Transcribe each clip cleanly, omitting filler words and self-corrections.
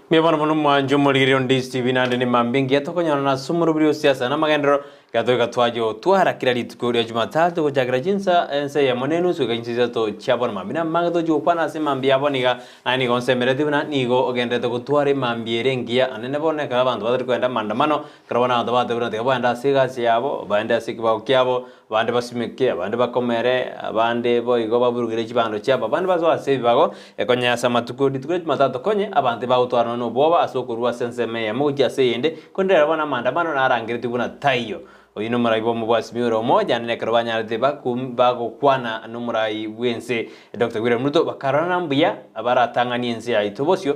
Mbuya bono mono mwanche omorigereria o Ndisi TV naende ne mambia engiya tokonyorana ase omorobiri o siasa na amagenderero ekero toika twacha gotwara kera rituko ria Jumatatu gochakera chinsa ensa eyemo na enusu goika chinsa isato chia bono mambia. Na amange tochi gokwana ase emambia ya bono iga naende nigo nsemeretie buna nigo ogendererete gotwara emambia ere engiya anene bono ekero abanto batari kogenda maandamano ekero bono abanto batebire buna tiga bagende ase egasi yabo baende ase ekebago kiabo Abande basimeke, abande bakomere, abande boigo baburugere chibando chiabo, abande basoe ase ebibago, ekonye ase amatuko rituko ria Jumatatu konye abanto bagotwarana nobwoba ase okorua ase ensemo eyemo gochia ase eyende, korende rero bono amaandamano narangeretie buna taiyo. Oyio nomorai bw'omobwasimi ore omoja, naende ekero banyarete baku bagokwana nomorai bw'ense Doctor William Ruto, bakarorana mbuya baratang'anie ense yaito bosio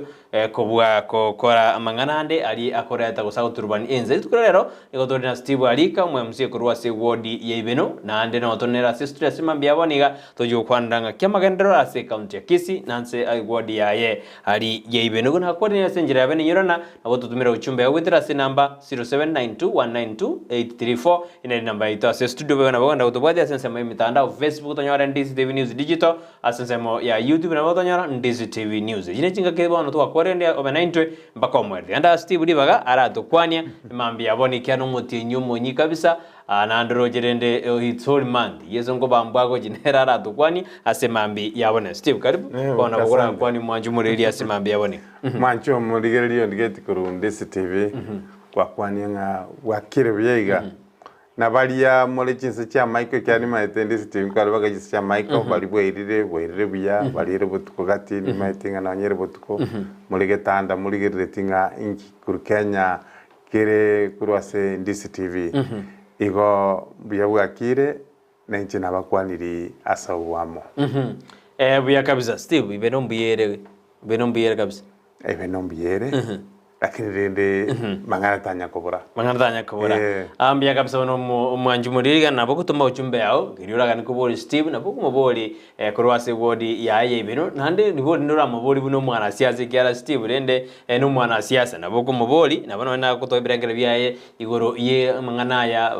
Kobua gokora amang'ana ande aria akoreta gose agoturubania ense. Rituko ria rero nigo tore na Steve Arika, omo MC korwa ase ewodi ya Ibeno, naende noo tonere ase estudio ase mambia abo niga tochia gokwanera ng'aki amagenderero ase ecounty ya Kisii na nse ewodi yaye aria ya Ibeno. Igo nakwanire ase enchera ya bene inyorana, nabo totumire ochumbe yao goetera ase enamba 0792192834 ere enamba yaito ase estudio boigo nabo ogenda gotobwatia ase ensemo ya emitandao Facebook tonyore Ndisi TV News Digital Ase ensemo ya YouTube nabo otonyora Ndizi TV News. Echi nechingaki bono twakwarire obe naintwe mpaka omoerio. Genda ase Steve ribaga aratokwanie mambia yabo nikia nomotienyi omonyi kabisa ah, naende oroche rende eh, it's whole month. Yeso nkobambwa agochi nere aratokwanie ase mambi yabo ne. Steve karibu. Eh, Bono nabo asante. korakwanie mwanche omoreri ase mambi yabo ne. Mwanche omorigereria ondigeti korwa Ndisi TV gwakwanie ng'a bwakire buya iga Na baria more chinse chi'amaiko, ekiagera nimaete inde ase tibi nkare baka chinse chi'amaiko, baria bwairire, bwairire buya, bariire botuko gati, nimaete ng'a nonye ere botuko, more getanda morigerereti ng'a inki korwa Kenya kere korwa ase Ndisi TV. Igo mbuya bwakire, na inche nabakwaniri ase oboamo. Eh, buya kabisa Steve, ibe nombuya ere, ibe nombuya ere kabisa. Ebe nombuya ere, lakini rende mang'ana tanya kobora. Mang'ana tanya kobora. Eh. Ah, mbuya kabisa bono omo- omwanchi omoriri iga nabo ogotoma ujumbe yao, riria oraganie kobori Steve nabo okomobori eh, korwa ase ewodi yaye ya ibere, naende ribori rinde oramobori buna omwanasiasa ekiagera Steve rende eh, na omwanasiasa, nabo okomobori, nabo nonye nagotoa ebirengererio biaye igoro ye amang'ana aya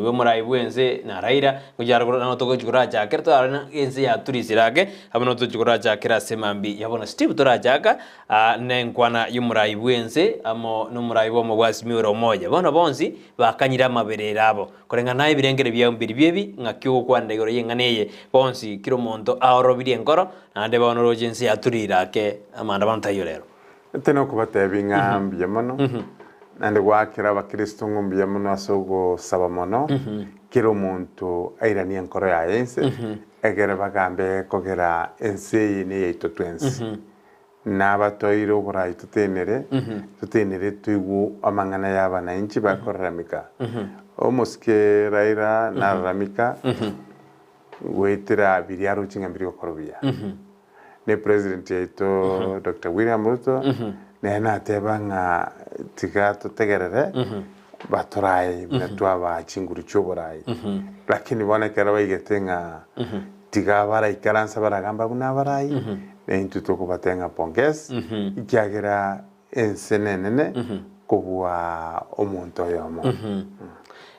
omorai bw'ense na Raila, ngochia are korora togochi korachakera torarore ng'a ense yaturisire ake, abwo ntochi korachakera ase mambia ya bono. Steve torachaka nenkwana y'omorai bw'ense amo nomorai bw'omobwasimi ore omoya. Bono bonsi bakanyire amaberero abo, koreng'ana ebirengererio biabo mbiribio ebi, ng'aki ogokwanera igoro y'eng'ana eye, bonsi kera omonto aorobirie enkoro, naende bono oroche ense yaturire ake amaandamano taiyo rero. Ete nokobatebia ng'a mbuya mono, naende goakera abakristo ng'a mbuya mono ase ogosaba mono, kera omonto airanie enkoro yaye inse, egere bagambe kogera ense eye neyaito twensi. Nabatoire oborai totenere, totenere toigwe amang'ana ya abanainchi bakoraramika. Omosike Raila nararamika, goetera biria aroche ng'a mbiri gokora buya. Ne president yaito Doctor William Ruto nere nateba ng'a tiga totegerere batorae buna twabaa chinguru chioborai. Lakini bono ekero baigete ng'a tiga baraikaransa baragamba buna abarai, na intwe tokobatebia ng'a pongezi, ekiagera ense nenene kobua omonto oyomo.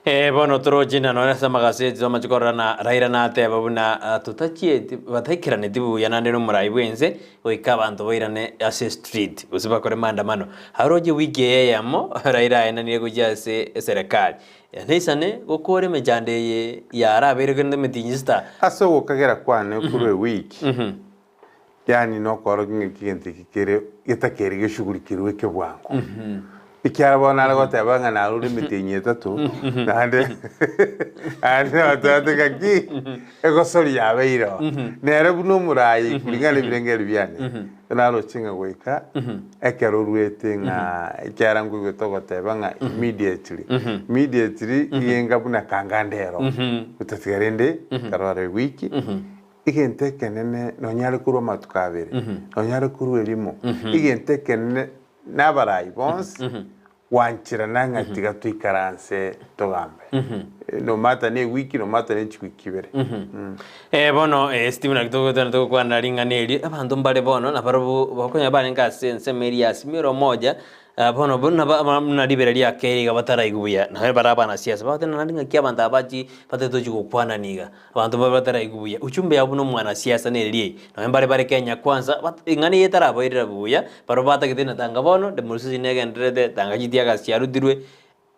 Ee, bono toroche na nonya ase amagaseti twamache korora na Raila nateba buna ah, totachieti bataikeraneti buya naende nomorai bwense goika abanto bairane ase street gose bakore maandamano. Aroche wiki eye eyemo Raila aenanire gochia ase eserekari. Naisane gokora emechando eye yarabeire kende emetinyista. Ase ogokagera kwane korwa ewiki, Yaani nokorokia ng'a egento eke kere getakeire geshugurikirwe ekebwango. Ekiagera bono nare goteba ng'a narure emetienyi etato, naende naende notebete ng'aki egosori yabeire oo. Nere buna omoraai kuringana na ebirengererio biane, naroche ng'a goika ekero oruete ng'a ekiagera nkoigwete ogoteba ng'a immediately, immediately igenga buna kanga ndero, gotatiga rende nkarora ewiki. Egento ekenene nonyare korwa amatuko abere, nonyare korwa erimo, egento ekenene nabarai bonsi gwancherana ng'a tiga toikaranse togambe. No matter ne ewiki, no matter ne chiwiki ibere. Eh, bono eh, Stephen naki togotana togokwanera ring'ana eri, abanto mbare bono nabarobwo bakonyora barenge ase ensemo eria ya Azimio la Umoja. Ah, bono buna ba- ba- buna ribera ria keri iga bataraigwa buya, naende bare abanasiasa bagoteba naende ng'aki abanto aba bachi batagete tochi gokwanani iga, abanto babe bataraigwa buya. Ujumbe yabo buna omwanasiasa neri eye, nonye mbare bare Kenya kwanza bat eng'ana eye etarabairera buya, barabwo batagete ng'a tanga bono demonstration negendererete, tanga chitiagas chiarutirwe,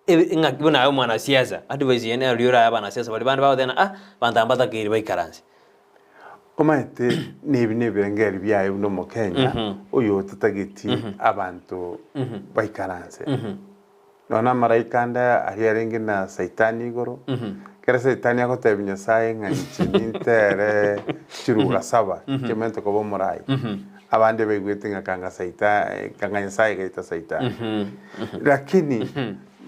ebi ng'aki buna aye omwanasiasa, advice eye nero orae abanasiasa baria bande bagoteba ng'a ah, abanto aba mbatakeire baikaranse. Omanyete nebi nebirengererio biaye buna omokenya oyo otatageti abanto baikaranse. Nonya amaraika ande aria arenge na saitani igoro, ekero saitani agotebia Nyasaye ng'a inche nintere chiruga saba chimente koba omorai, abande baigwete ng'a kanga saita kanga Nyasaye gaita saitani. Lakini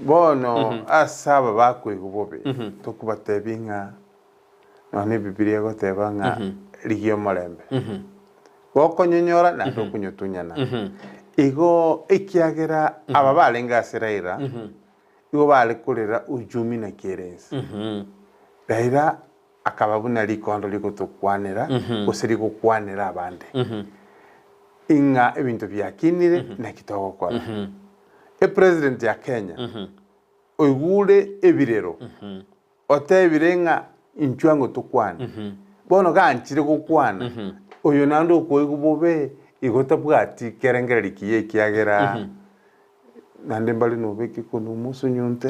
bono ase aba bakoigwa bobe, tokobatebia ng'a Nonya Ebibilia egoteba ng'a rigia omorembe, gokonyonyora naende okonyotunyana. Igo ekiagera aba barenge ase Raila, igo bare korera uchumi naki ere ense. Raila akaba buna rikondo rigotokwanera gose rigokwanera abande, ing'a ebinto biakinire naki togokora. Epresident ya Kenya oigure ebirero. Otebire ng'a inchuo ang'o tokwane. Bono ganchire gokwana, oyo naende okoigwa bobe, igo tabwati kerengererio kiya ekiagera naende mbare nobeke kono omosunyunte,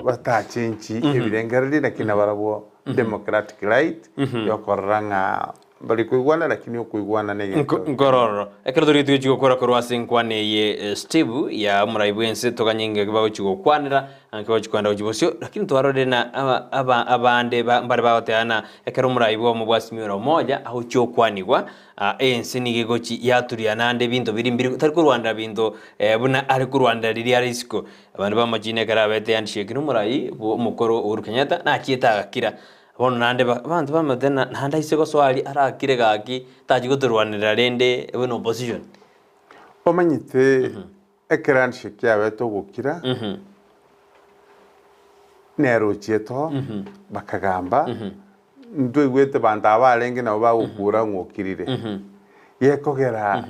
batachenchi ebirengererio lakini nabarabwo democratic right yokorora ng'a Mbari koigwana, lakini okoigwana negento. Nkororo. Ekero torigetie gochia gokora korwa ase enkwana eye Steve ya omorai bwense toganye ngaki bagochia gokwanera naki bagochia koenda gochia bosio lakini twarorire na aba aba abande ba mbare bagoteba na ekero omorai bwa omo bwa Azimio la Umoja agochia okwanigwa ense nigo egochi yaturia naende ebinto biria mbiri tari korwanera binto buna are korwanera riria are isiko. Abanto b'amachina ekero abete handshake na omorai bwo omokoro Uhuru Kenyatta nachiete agakira. Bono naende abanto bamanyete ng'a naende aise gosoa aria arakire gaki, tachi gotorwanerera rende buna opposition. Omanyete ekero handshake yabete ogokira, nere ochiete oo, bakagamba, ntwaigwete banto aba barenge nabo bagokura ng'a okirire. Gekogera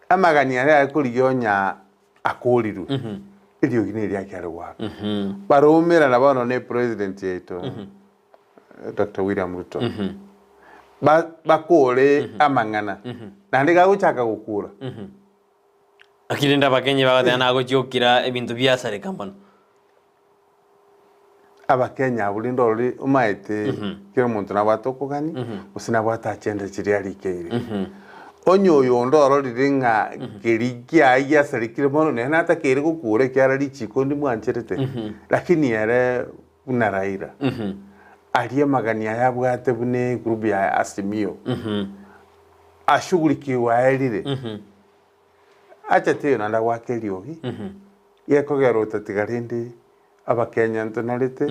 amagani aria are korigia onya akorirwe, eriogi neriake are goaka. Baraumerana bono ne president yaito Doctor William Ruto, ba- bakore amang'ana, naende gagochaka gokura, Lakini rende abakenyi bagoteba nagochia gokira ebinto biasareka mono. Abakenya abwo rende orore omaete kera omonto nabwate okogani gose nabwate agenda chiria arikeire. Onye oyonde ororire ng'a keria kiaye giasarekire mono nere natakeire gokura ekiagera richiko ndimwancherete, lakini ere buna Raila, aria amagani aya abwate buna egroup ya Azimio, ashughulikiwe aerire, acha teiyo naende agoaka eriogi, gekogera otatiga rende Abakenya ntonarete,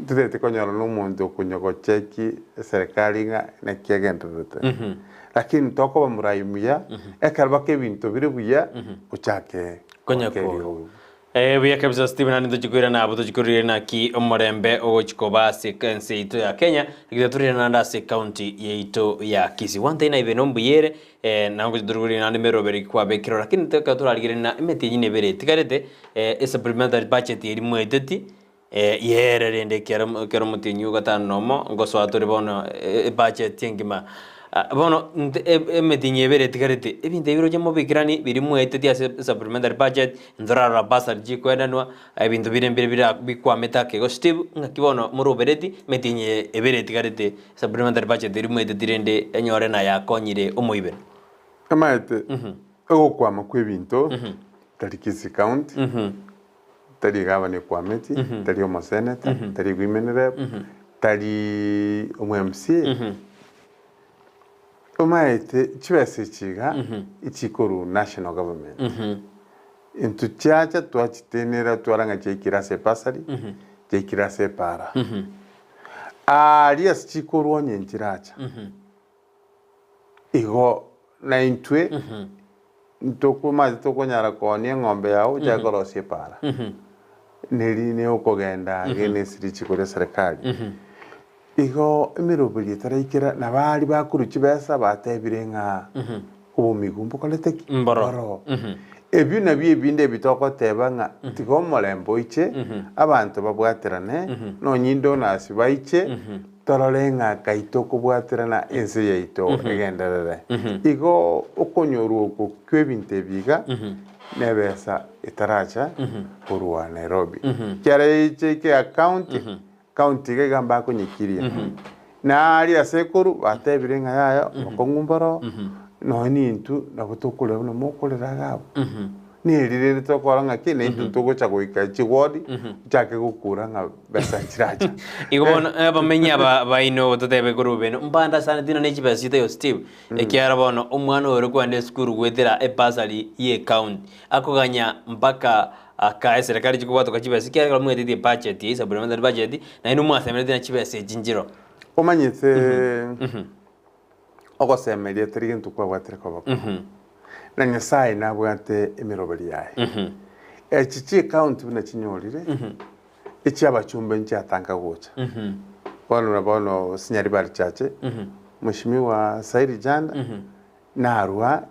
ntotagete konyora na omonto okonya gocheki eserekari ng'a naki egendererete. Lakini tokoba morai muya, ekero baka ebinto bire buya, ochake Konya goaka ko. eriogi. Eh, buya kabisa Stephen naende ntochi koirana abwo tochi korire naki omorembe ogochi koba ase ense yaito ya Kenya, ekero torire naende ase ecounty yaito ya Kisii. One thing naibe nombuya ere, eh, nabo ngochi tore korire naende emeroberi kwabekirwe lakini ekero torarigereria na emetienyi nebere etigarete, Esupplementary budget eria mwaeteti, yeere rende ekero ekero omotienyi o gatano na omo, ngosoa tore bono ebudget engima. Bono nte emetienyi ebere etigarete, ebinto ebi roche mobikerani biria mwaeteti ase supplementary budget, ntorarora bursary chikoenanwa, ebinto bire mbire bira bikwamete ake igo. Steve, ng'aki bono morobereti emetienyi eye ebere etigarete supplementary budget eria mwaeteti rende enyore nayakonyire omoibero? Omanyete, ogokwama kw'ebinto Tari Kisii County, tari egavana ekwameti, tari omoseneta, tari women rep, tari omo MCA. Omaete chibesa echi iga echikorwa national government. Intwe chiacha twachitenera twara ng'a chiaikire ase ebasari, chiaikire ase epaara. Aaria ase chikorwa onye nchiracha, igo Naintwe ntokomanyete tokonyara koonia eng'ombe yao ochake korosia epaara, neri nokogenda against richiko ria serikali. Igo emeroberio etaraikera, nabo aria bakorwa chibesa batebire ng'a obomigu mbokorete ki? Mboro. Mboro. Ebio nabio ebinde ebi togoteba ng'a tiga omorembe oiche, abanto babwaterane, nonye donors baiche, torore ng'a kai tokobwaterana ense yaito egenderere. Igo okonyorwa oko kw'ebinto ebi iga, nebesa etaracha korwa Nairobi. Ekiagera yaiche ike county, county iga iga mbakonyekiria. Na aria ase ekoru batebire ng'a yaya obokong'u mboro, nonya nintwe nabo tokorera buna mokorera iga abwo. Neri rende tokora ng'aki naintwe ntogocha goika chiward, tochake gokura ng'a besa nchiracha. Igo bono abamenyi aba baino totebe korwa beno mbandasaneti nonya ne chibesa chitaiyo Steve, ekiagera bono omwana oyo ore kogenda esukuru goetera ebasari ye ecounty akoganya mpaka Aka eserekari chikobwatoka chibesa ekiagera ekero mwetetie ebudget eye supplementary budget naende mwasemeretie na chibesa echi nchiro. Omanyete ogosemeria tari gento kwabwatire koboko, na Nyasaye nabwate emeroberi yaye. Echi chi'ecounty buna chinyorire, echi'abachumbe nchiatanka gocha. Bono na bono Sinyaribari chiache, Mheshimiwa Saidi Janda Narua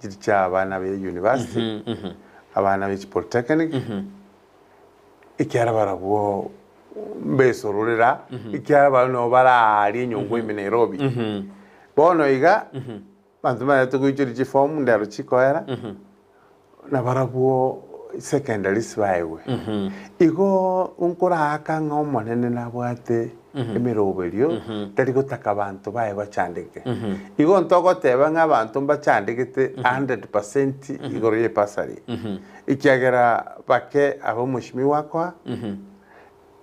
chiri chia abana be university, abana be chipolytechnic, ekiagera barabwo mbesororera, ekiagera barabwo nabo baraarie enyongo ime Nairobi. Bono iga, abanto mbarete goichoria chiform ndero chikoera, Nabarabwo secondaries baegwe. Igo nkoraaka ng'a Omonene nabwate emeroberio tari gotaka abanto baye bachandeke. Igo ntogoteba ng'a abanto mbachandegete 100% igoro y'ebasari, ekiagera bake aba omoshimiwa akoa,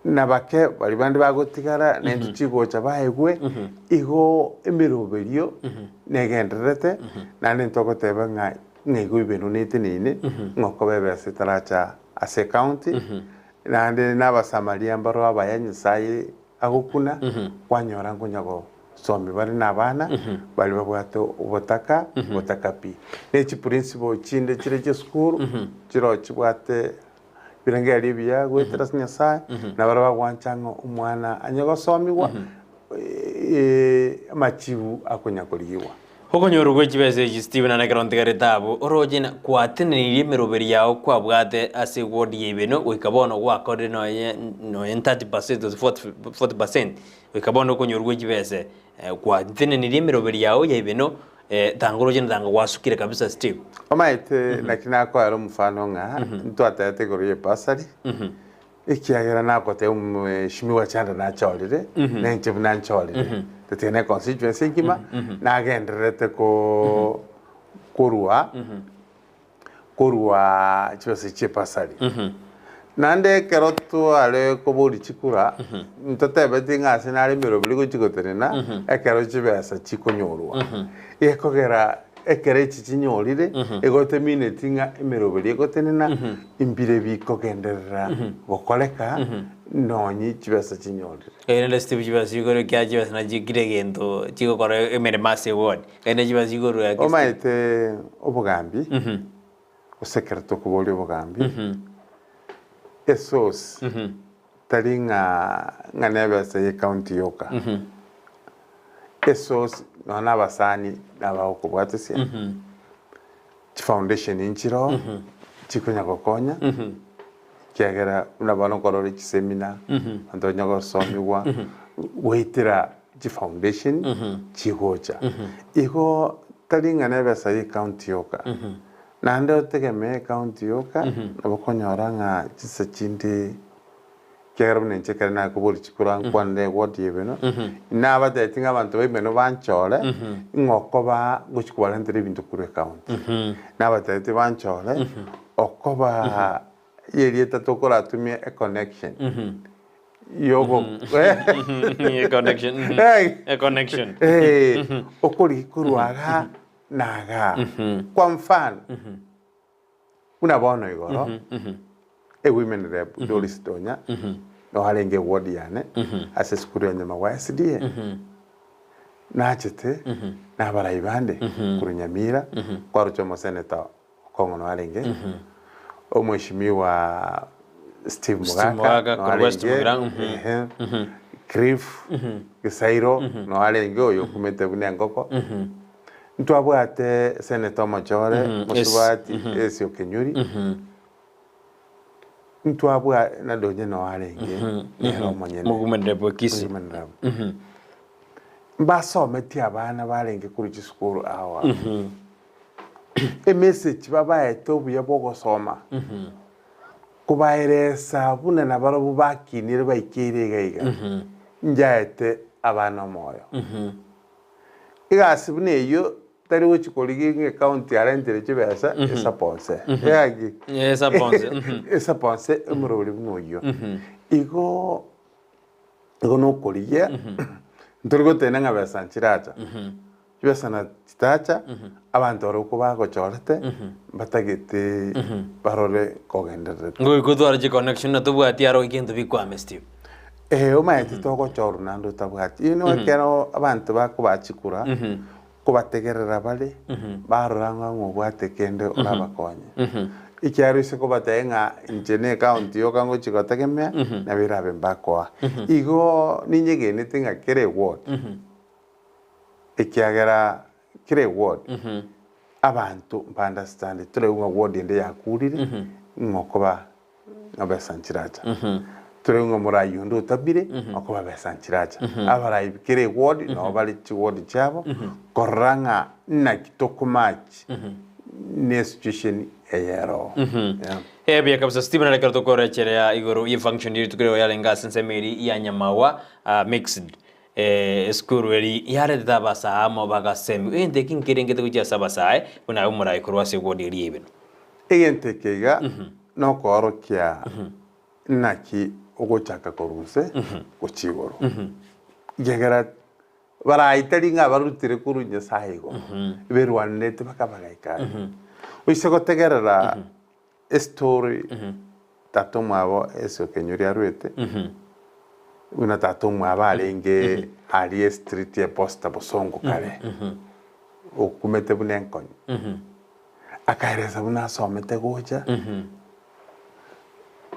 na bake baria bande bagotigara naintwe chigocha baegwe, igo emeroberio negendererete, naende ntogoteba ng'a ng'a igo ebenwa neteneine, ng'a okoba ebesa etaracha ase ecounty, naende na abasamaria mbaro abaya Nyasaye agokuna, kwanyora nkonya gosomia bare na abana, baria babwate obotaka, obotaka pi. Ne chiprinciple chinde chire chiesukuru, chiroo chibwate Ebirengererio ebiya goetera ase Nyasae, na baria bagwancha ng'a omwana anye gosomigwa, amachibu akonya korigigwa. Okonyorwa gwe chibesa echi Stephen naende ekero ntigarete abwo, oroche ng'a kwatenenirie emeroberi yao kwabwate ase eward ya Ibeno goika bono gwakorire nonya nonya 30% gose 40% goika bono okonyorwa gwe chibesa Gwatenenirie emeroberi yao ya Ibeno, tanga oroche na tanga gwasukire kabisa Steve. Omanyete naki nakoera omofano ng'a ntwatebete igoro y'ebasari, ekiagera nagoteba omweshimiwa Chanda nachorire, na inche buna nchorire, totiga ne constituency engima, nagendererete ko korwa korwa chibesa chi'ebasari. Naende ekero tware koboria chikura, ntotebeti ng'a ase nare emeroberi gochia gotenena, ekero chibesa chikonyorwa. Gekogera ekero echi chinyorire, egotemineti ng'a emeroberi egotenena, mbire bikogenderera gokoreka nonye chibesa chinyorire. Erinde Steve chibesa chigoro ekiagera chibesa nachio kera egento chigokora emeremo ase eward. Naende chibesa chigoro ake Steve. Omanyete obogambi, gose ekero tokoboria obogambi, esource tari ng'a ng'a nebesa ye county yoka. Esource nonya na abasani nabagokobwatesia, chifoundation nchiroo chikonya gokonya, ekiagera buna bono nkorora chiseminar, abanto banya gosomigwa, goetera chifoundation chigocha. Igo tari ng'a nebesa ye county yoka, naende otegemee ecounty yoka, nabo okonyora ng'a chinsa chinde ekiagera buna inche ekero nakoboria chikura nkwanere eward ya Ibeno, nabatebetie ng'a abanto ba Ibeno banchore, ng'a okoba ngochia kobarentera ebinto korwa ecounty. Nabatebetie banchore, okoba y'erieta tokoratumie econnection yogo A connection. A connection. Eh, okorigia korwa igaa na igaa. Kwa mfano, buna bono igoro, ewomen rep Doris Donya, noo arenge eward yane, ase esukuru ya Nyamagwa SDA, nachete na abarai bande korwa Nyamira, kwaroche omosenator Okong'o noo arenge, Omweshimiwa Steve Steve Mogaka Mogaka noo korwa West arenge, Mugirango, ehe, Cliff Gisairo noo arenge oyo okumete buna engoko, Ntwabwate Senator Omochore, Mosubati Esio Kenyuri, ntwabwa naende onye noo arenge nere omonyene. Mogumerere bwe Kisii. Mogumerere. Mbasometie abana barenge korwa chisukuru ao ao. Emessage babaete obuya bwa ogosoma, kobaeresa buna nabarobwo bakinire baikeire iga iga, njaete abana omoyo. Egasi buna eyio tari gochi korigia ng'a ecounty yarentere chibesa esaponse. Egaki Esaponse. esaponse omorobori buna oyio. Igo igo nokorigia ntori goteba ng'a besa nchiracha. Chibesa na chitacha abanto barobwo kobagochorete mbatagete barore kogendererete. Ngoika otware chiconnection na tobwati aro egento bikwame Steve. Ee, omanyete togochorwa naende otabwati. You know ekero abanto bakobaa chikura, nkobategerera bare, barora ng'a ng'a obwate kende orabakonye. Ekiagera ase kobatebia ng'a inche na ecounty yoka ngochia gotegemea, nabo erabe mbakoa. Igo ninyegenete ng'a kera eward, ekiagera kera eward, abanto mba understand, toraigwe ng'a ward ende yakurire, ng'a okoba ng'a besa nchiracha. Tore ng'a omorai onde otabire, okoba besa nchiracha. Abarai kera eward nabo bare chiward chiabo, korora ng'a naki tokomatch ne situation eye eroo. Yeah. Eh, buya kabisa Stephen arekero tokorecherea igoro ye function ye rituko riao yarenge ase ensemo eri ya Nyamagwa ah, mixed eh, esukuru eri yaretete abasae amo bagasemiwa egento eki nkerengete gochia ase abasae buna aye omorai korwa ase eward eri ya Ibeno. Egento eke iga nokoorokia naki ogochaka korwa inse gochia igoro. Ekiagera baraitari ng'a barutire korwa Nyasaye igoro, berwanerete mpaka bagaika aria. Oise gotegerera estory tata omwabo ase okenyori arwete, buna tata omwabo arenge aria estreet ya Posta Bosongo kare, okumete buna enkonyi. Akaeresa buna asomete gocha,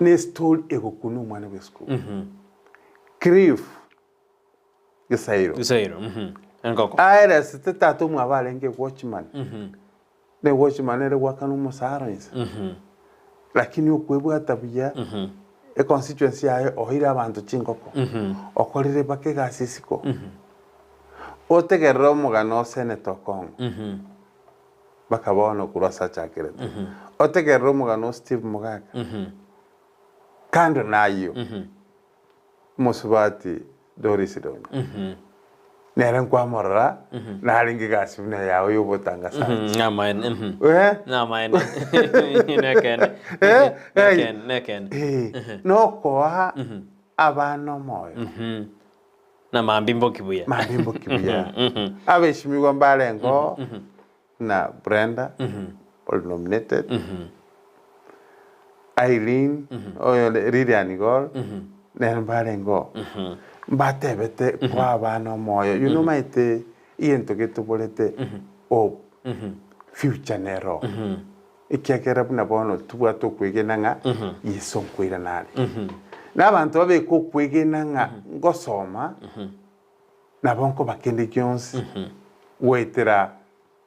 na estory egokuna omwana bwa esukuru. Cliff Gisairo. Gisairo, mhm. Enkoko. Aeresete tata omwabo arenge watchman. Na watchman ere goakana omosara inse. Lakini okwebwata buya, econstituency yaye oeire abanto chingoko, okorire mpaka egasi isiko. Otegerere omogano o Senator Okong'o. Mpaka bono korwa ase achakerete. Otegerere omogano o Steve Mogaka. Kando na ayio, omosubati Doris Donya, nere nkwamorora narenge egasi buna yago ya obotangasaji. Namaene. Eh? Namaene. Nekene. Eh, eh. Nekene, nekene. Eh, nokoa abana omoyo. Na mambia mboki buya. Mambia mboki buya. Abeshimigwa mbarengeo buna Brenda ori nominated, Irene oyo Lilian Gol nere mbarengeo. Mbatebete koa abana omoyo, you know omanyete egento getoborete hope, future nero. Ekiagera buna bono tobwate okwegena ng'a Yeso nkoirana are. Na abanto babeke okwegena ng'a ngosoma nabo nkoba kende gionsi goetera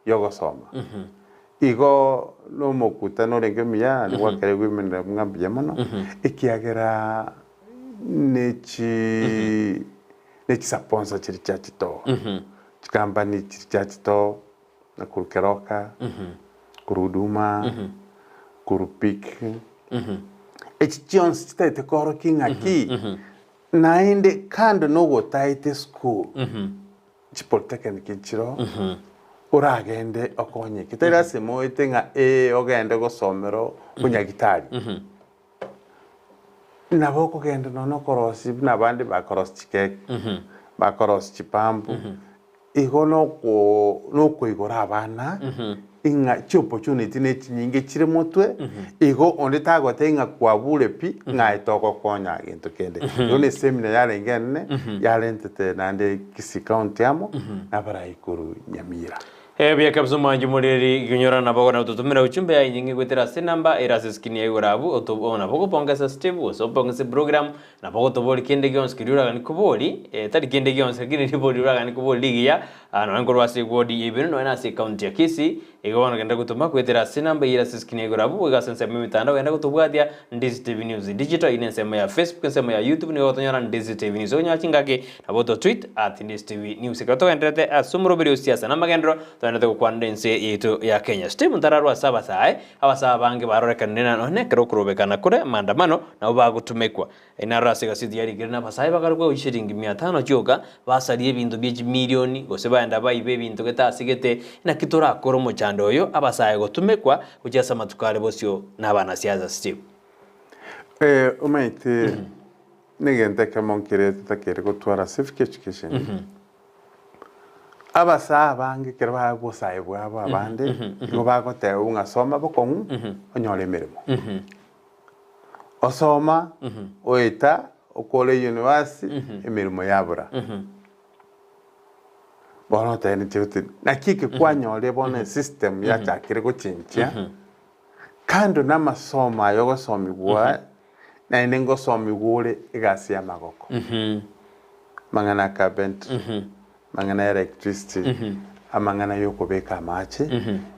y'ogosoma. Igo nomokutano orenge omuya naende gwakera gwemenera ng'a mbuya mono, ekiagera nechi nechisaponsa chiria chiachitoa, chikampani chiria chiachitoa. Na korwa Keroka, korwa Huduma, korwa Peak, echi chionsi chitaete koorokia ng'aki, naende kando na ogotaete esukuru, chipolytechnic nchiroo, oragende okonyeke. Tari lasima oete ng'a ee ogende gosomera obonyagitari. Nabo okogenda nonya okorosia buna abande bakorosia chikeki, bakorosia chipambu, igo noko nokoigora abana ing'a chiopportunity ne chinyinge chire motwe, igo onde tagotebia ng'a kwabure pi ng'a aye togokonya gento kende. Igo ne eseminar yarenge enene, yarentete naende Kisii County amo, na abarai korwa Nyamira. Ebuya kabisa omwanchi omoreri ginyora nabo ogona gototomera ujumbe ya enyinge goetera ase enamba ere ase screen ya igoro abwo oto o nabo ogopongesa Steve gose opongese program nabo ogotobori kende gionsi keria oragani kobori eh, tari kende gionsi lakini ribori oragani kobori rigiya ah, nonya nkorwa ase eward ya Ibeno nonya na ase ecounty ya Kisii igo bono genda gotoma goetera ase enamba eyio ere ase screen ya igoro abwo goika ase ensemo ya emetandao genda gotobwatia Ndizi TV News Digital eyio ne ensemo ya Facebook ensemo ya YouTube nigo ogotonyora Ndizi TV News okonyora chingaki Nabo to tweet at Ndisi TV News. Ekero togendererete ase omoroberi o siasa na amagenderero, togendererete gokwanera ense yaito ya Kenya. Steve ntararwa ase abasae, abasae abange barorekanire na nonya ekero okorobekana kore maandamano nabo bagotumekwa. Narora ase egaseti yarikire na abasae bakarokwa chishilingi mia tano chioka, basaria ebinto bie chimilioni, gose baenda baiba ebinto gete ase gete. Naki torakore omochando oyo abasae gotumekwa gochia ase amatuko are bosio na abanasiasa Steve. Omanyete Negento ekemo nkere totakeire gotwara civic education, abasae abange ekero bare obosae bwabo abande, nigo bagoteba ng'a soma bokong'u onyore emeremo. Osoma, oeta, okore university, emeremo yabura. Bono otebe ninche gose naki eke kwanyorire bono esystem yachakire gochenchia, kando na amasomo aya ogosomigwa Naende ngosomigwa ore egasi y'amagoko, amang'ana a carpentry, amang'ana ya electricity, amang'ana y'okobeka amache,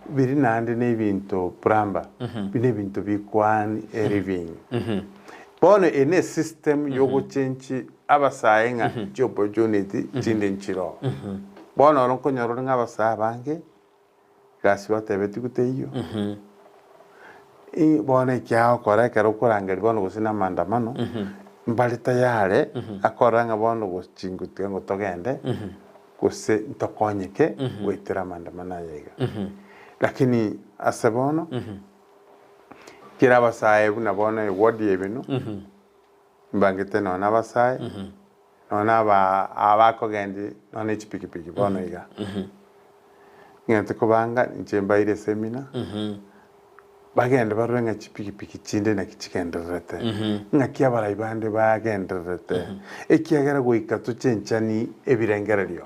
biria naende na ebinto plumber, buna ebinto bikoan a living. Bono eye ne esystem yogochenchi abasae ng'a chiopportunity chinde nchiroo. Bono oro nkonyora ore ng'a abasae abange, Egasi batebetigwe teiyo. Bono ekiagokora ekero okorangeria bono gose na amaandamano, mbare tayare akorora ng'a bono gochingo tiga ngo togende, gose ntokonyeke goetera amaandamano aya iga. Lakini ase bono, kera abasae buna bono eward ya Ibeno, mbangete nonya na abasae, nonya na aba abakogendi nonya na echipikipiki bono iga. Ng'ente kobanga inche mbaire esemina, bagende barore ng'a chipikipiki chinde naki chigendererete, ng'aki abarai bande bagendererete, ekiagera goika tochenchani ebirengererio.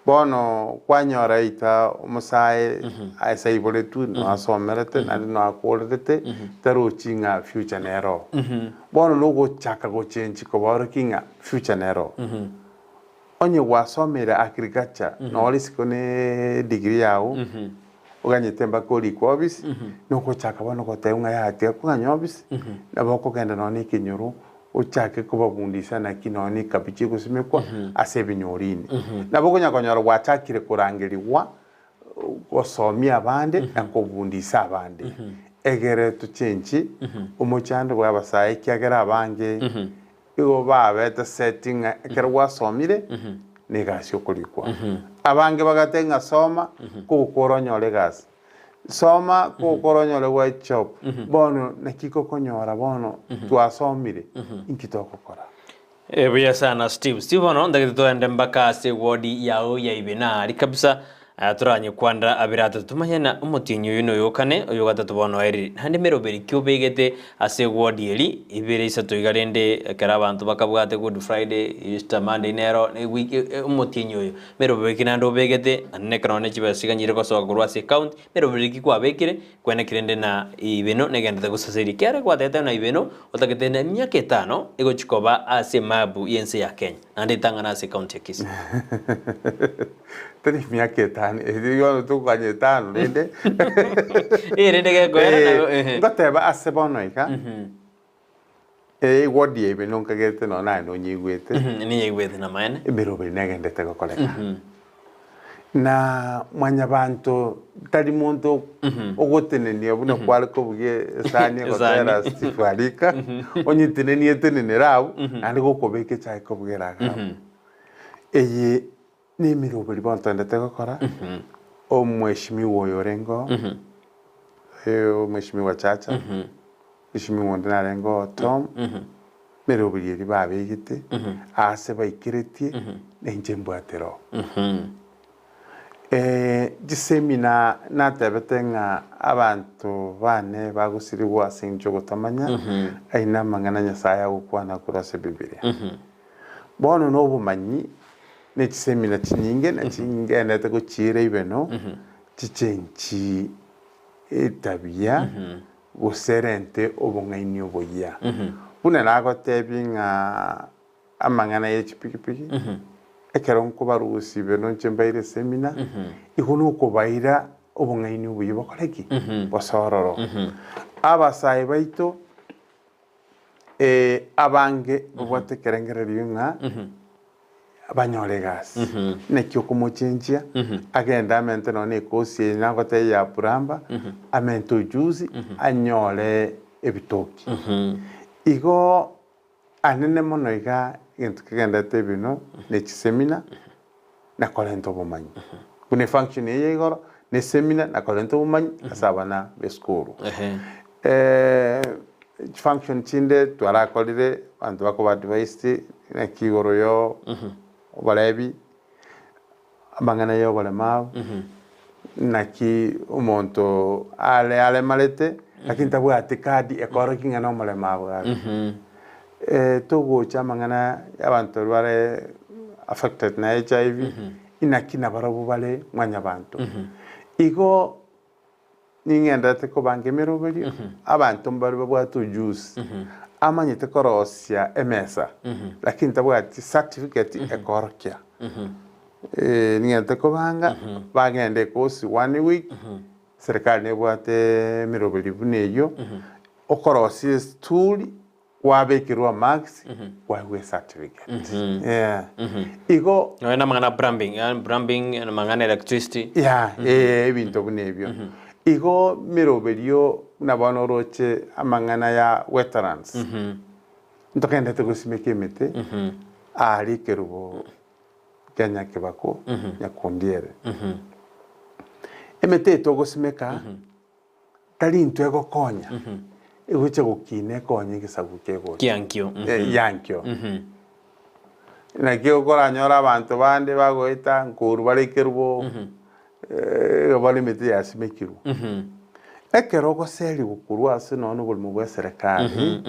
Bono kwanyora eita omosae ase aiboretwe, nonya asomerete, naende nonya akorerete, tarochi ng'a future nere oo. Bono nogochaka gochenchi kobaorokia ng'a future nere oo. Onye gwasomire agriculture nore isiko ne degree yago, oganyete mpaka orikwe office, nogochaka bono goteba ng'a yaya tiga kong'anya office, nabo okogenda nonye na ekenyoro ochake kobabundisa naki nonye na ekabichi egosimekwa ase ebinyoro ime. Nabo okonya konyora gwachakire korangerigwa gosomia abande na kobundisa abande, egere tochenchi omochando bwa abasae ekiagera abange Igo babete set ng'a ekero gwasomire na egasi okorikwa. Abange bagateba ng'a soma kogokora onyore egasi, soma kogokora onyore white job. Bono naki gokonyora bono twasomire inki togokora? Buya sana Steve. Steve bono ntagete toende mpaka ase eward yao ya Ibena aria kabisa toranye kwanda abere atato tomanye na omotienyi oyo noyo okane oyo gatato bono oerire naende emeroberi ki obegete Ase ewodi eri, ibere isato iga rende ekero abanto bakabwate Good Friday, Easter Monday nero ewiki omotienyi oyo, meroberi ki naende obegete, naende nekero nonye chibesa chiganyire gosoka korwa ase ecounty, meroberi ki kwabekire, kwenekire rende na ibeno negenderete gosaseria. Ekiagera gwatebete ng'a ibeno otagete na emiaka etano egochi koba ase emapu y'ense ya Kenya, naende etang'ana ase ecounty ya Kisii. Tari emiaka etano, eri bono tokoganya etano rende. Eh, rende gekoera Eh, nabo ehe. ngoteba ase bono iga, eward ya Ibeno nkagete nonya naye nonyeigwete, Ninyeigwete namaene. emeroberi negendete gokoreka. Na mwanyabanto tari monto ogotenenia buna kware kobugia esani egotera Esani. Steve Arika, onyetenenie etenenere abwo, naende gokobeka echae kobugera iga abwo. Eye Nemeroberi bono togendete gokora, omweshimiwa oyo orenge oo, omweshimiwa Chacha, mweshimiwa onde narenge oo Tom, emeroberi eria babegete, aase baikeretie, na inche mbwatire oo. Chisemina natebete ng'a abanto bane bagosirigwa ase eng'encho yogotamanya, ayio namang'ana Nyasaye agokwana korwa ase Ebibilia. Bono nobomanyi ne chisemina chinyinge na chingenderete gochiira ibeno, Chichenchi etabia gose erente obong'aini oboyia. Buna nagotebie ng'a amang'ana ye chipikipiki, ekero nkobarusia beno inche mbaire esemina, igo nokobaira obong'aini obuya bokore ki? Bose ororo. Abasae baito abange babwate ekerengererio ng'a banyore egasi. Naki okomochenchia, agende amente nonya na ekosi eye nagotebia ya plumber, amente ujuzi, anyore ebitoki. Igo anene mono iga egento kegenderete ebino ne chisemina na korenta obomanyi. Buna efunction eye ya igoro ne esemina na korenta obomanyi ase abana b'esukuru. Chifunction chinde twarakorire abanto bakoba advised naki igoro yo oborebi, amang'ana ya oboremabu, naki omonto are aremarete lakini tabwati card ekorokia ng'a nomoremabu gaki. Togocha amang'ana ya abanto bare affected na HIV, inaki nabarabwo bare mwanyabanto. Igo Ning'enderete kobanga emeroberio, abanto mbare babwate ujuzi, amanyete korosia emesa, lakini tabwati certificate ekoorokia. Ning'enderete kobanga, bagende ekosi one week, serikali nebwate emeroberio buna eyio, okorosia estool Kwabekerwa marks, kwaegwa ecertificate. Yeah. Igo Nonya namang'ana a plumbing, yaani plumbing, namang'ana electricity. Yeah, eh, ebinto buna ebio. Igo meroberio buna bono oroche amang'ana ya wetlands. Ntogendete gosimeka emete, aria ekerubo kia Nyakebako, Nyakundi ere. Emete eye togosimeka, Tari intwe egokonya, egocha gokina ekonye egesaku kegocha. Kiankio. Eh, yankio. Naki okoranyore abanto bande bagoeta nkoru bare ekerubo, eh, bare emete yasimekirwe. Ekero ogoserigwa korwa ase nonya na oborimo bwa eserekari,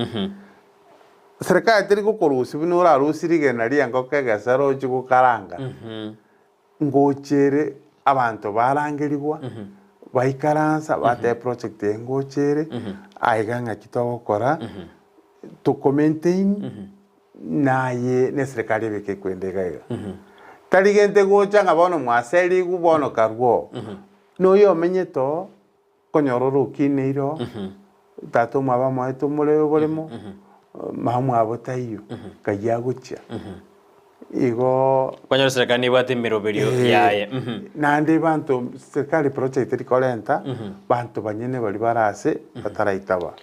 serikali teri gokorusia buna orarusie rigena ria engoko egesero oche gokaranga. Ngochere abanto barangerigwa, baikaransa, bateba eproject eye ngochere, aiga ng'aki togokora, toko maintain, naye na eserekari ebeke ekwenda iga iga. Tari gento gocha ng'a bono mwaserigwe bono karue oo. Noyo omenyete oo, okonyora ore okineire oo, tata omwabo amoete omorero oboremo, mama omwabo taiyo, nkai agochia. Igo. Okonyora serikali nebwate emeroberio yaye. Naende banto serikali project teri korenta, banto banyene baria bare ase bataraitaba.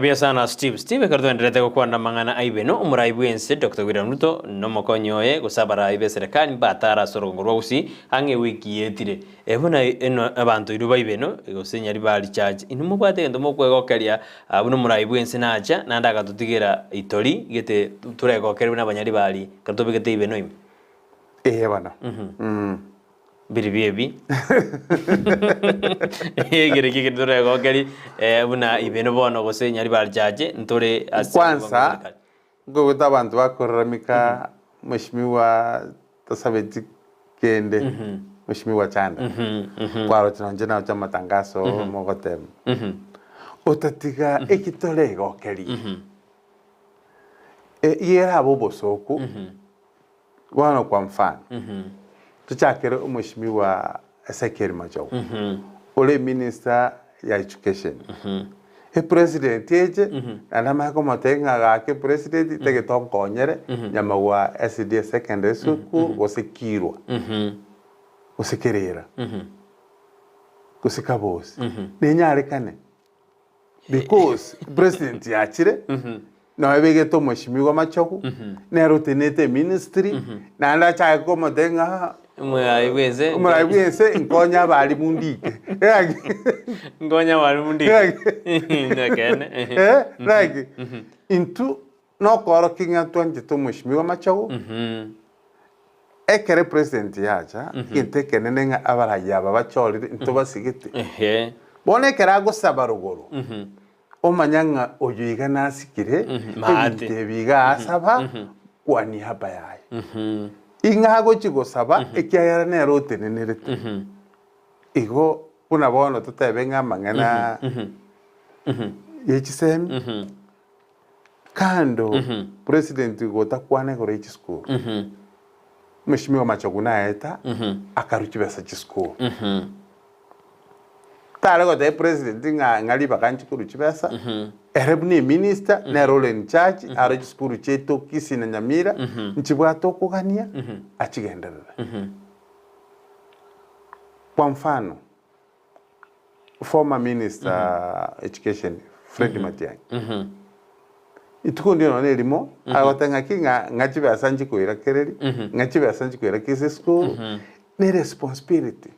Buya sana Steve. Steve ekero twaendererete gokwana amang'ana a Ibeno, omorai bw'ense Doctor William Ruto na omokonyi oye gose abarai b'eserekari mbatare ase orogongo rwa Gusii ang'e ewiki yetire. Buna eno abanto inwe ba Ibeno gose Nyaribari Church inwe mobwate egento mokwegokeria buna omorai bw'ense nacha naende agatotigera itori gete toregokerie buna abanyaribari ekero tobegete Ibeno ime. Ee bono. Mbiribio ebi ekero ekio ekero toregokeri buna ibeno bono gose Nyaribari Church ntore ase Kwanza nkoigwete abanto bakoraramika Mheshimiwa tasabeti kende Mheshimiwa Chanda kwaroche nonye naroche amatangaso mogotema otatiga eki toregokerie iga erabe obosoku Bono kwa mfano, tochakere omweshimiwa Ezekiel Machogu, ore eminister ya education, epresident eche naende amanye komotebia ng'a gaki epresident tagete onkonyere nyamagwa SDA secondary school gose Kirwa, gose Kerera, gose Kabosi, nenyarekane. Because president yachire nonya ebegete omweshimiwa machogu nere otenenete eministry naende achake komotebia ng'a Omorai bwense omorai bwense nkonye abalimu ndike Nkonye abalimu ndike. Nekeene. Eh, like intwe nokorokia ng'a twanchete omweshimiwa machogu ekero epresident yacha egento ekenene ng'a abarai aba bachorire ntobasigete Ehe. Bono ekero agosaba rogoro, omanya ng'a oyo iga nasikire, Maate. ebinto ebi iga asaba kwa niaba yaye. Ing'a agochia gosaba ekiagera nere otenenerete. Igo buna bono totebe ng'a amang'ana ye chisemi, kando president gotakwana igoro ye chisukuru, Mheshimiwa Machogu naeta akarwa chibesa chisukuru. Tare gotebia president ng'a ng'a ribaga nchi korwa chibesa, ere buna eminister nere ore in charge aro chisukuru chiaito Kisii na Nyamira nchibwate okogania achigenderere. Kwa mfano, former minister education Fred Matiang'i, rituko ndire nonya erimo agoteba ng'aki ng'a ng'a chibesa nchikoira kereri, ng'a chibesa nchikoira Kisii school, ne responsibility.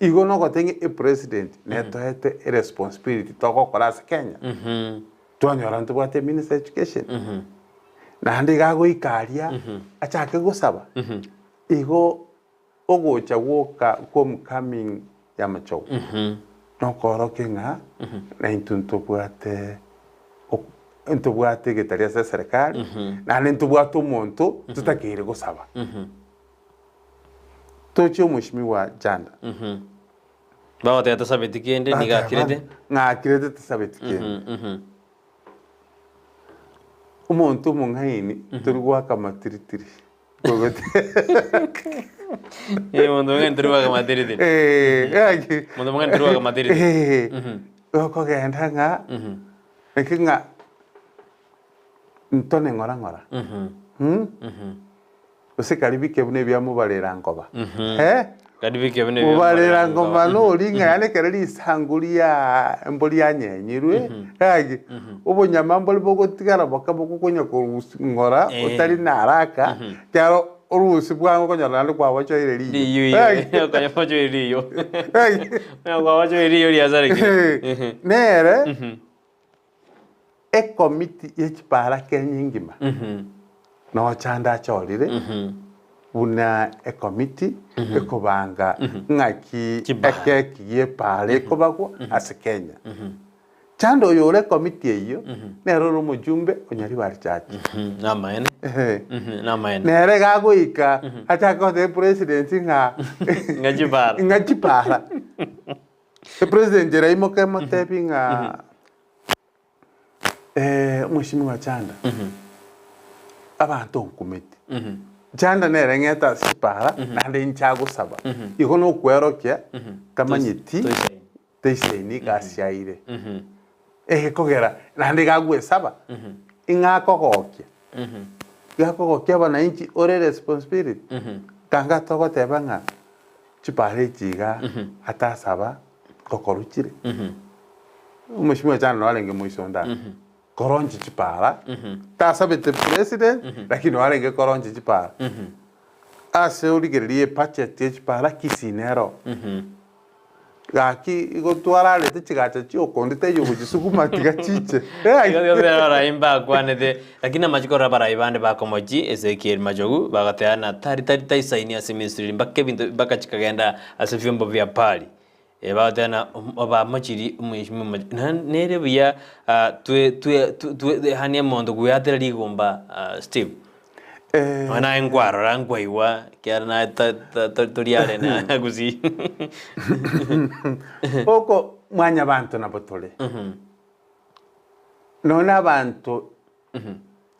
Igo nogoteba ng'a epresident netoete eresponsibility togokora ase Kenya, twanyora ntobwate eminister education, naende iga agoika aria achake gosaba, igo Ogocha gwoka kw'omocoming y'amachogo nokoorokia ng'a naintwe ntobwate ntobwate egetari ase eserekari, naende ntobwate omonto totakeire gosaba. Toche omweshimiwa Janda. Bagoteba tasabeti kende nigo akirete. Ng'a akirete tasabeti kende. Omonto omong'aini tori goaka matiritiri. Eh, monto mong'aini tori goaka matiritiri. Eh, gaki. Monto mong'aini tori goaka matiritiri. Eh, okogenda ng'a naki ng'a ntone ng'ora ng'ora. Gose karia bike buna ebia mobarera nkoba. Eh? Karia bike buna ebia Mobarera nkoba nori ng'a yaani ekero risangu ria embori yanyenyirwe, gaki, obonyama mbori bogotigara boke bogokonya korusia ng'ora otari na haraka, ekero orusia bwango okonyora naende kwabochoire riyo. Riyo Gaki. okonya bochoire riyo. Gaki. Onya kwabochoire riyo riasarekire. Nere, Ekomiti ye chipaara Kenya engima nochande achorire buna ekomiti ekobanga ng'aki Chipaara. ekeki gi'epaara ekobagwa ase Kenya. Chande oyo ore ekomiti eyio nere ore omojumbe o Nyaribari Church. Namaene. Ehe. Namaene. Nere iga agoika achake gotebia president ng'a Ng'a chipaara. ng'a chipaara. Epresident eraimoka emotebi ng'a Omweshimiwa Chanda, abanto nkumeti. Chanda nere ng'ete ase chipara naende inche agosaba. Igo nokwerokia tamanyeti taisaini egasi aire. Egekogera naende iga agwesaba ing'a akogokia. Iga akogokia abananchi ore responsibility. Kanga togoteba ng'a chipara echi iga atasaba ngokorwa chire. Omweshimiwa Chanda noo arenge moisonde aa, koronchi chipara, tasabete president, lakini noo arenge koronchi chipara. Ase origereria ebudget ya chipara Kisii nero. Gaki igo twararete chigacha chiokonde taiyo gochisuguma tiga chiche. Igo igo abarai mbakwanete, lakini amache korora abarai bande bakomochi Ezekiel Machogu bagateba ng'a tari tari taisaini ase ministry mpaka ebinto mpaka chikagenda ase vyombo vya pali. Bagoteba ng'a bamochirie omweshimiwa Machogu naende nere buya twe twe twe yaani omonto gweatera rigomba Steve. Nonya naye nkwarora nkwaigwa ekiagera naye ta- ta- ta- tori are na gusii. Oko mwanyabanto nabo tore. Nonya abanto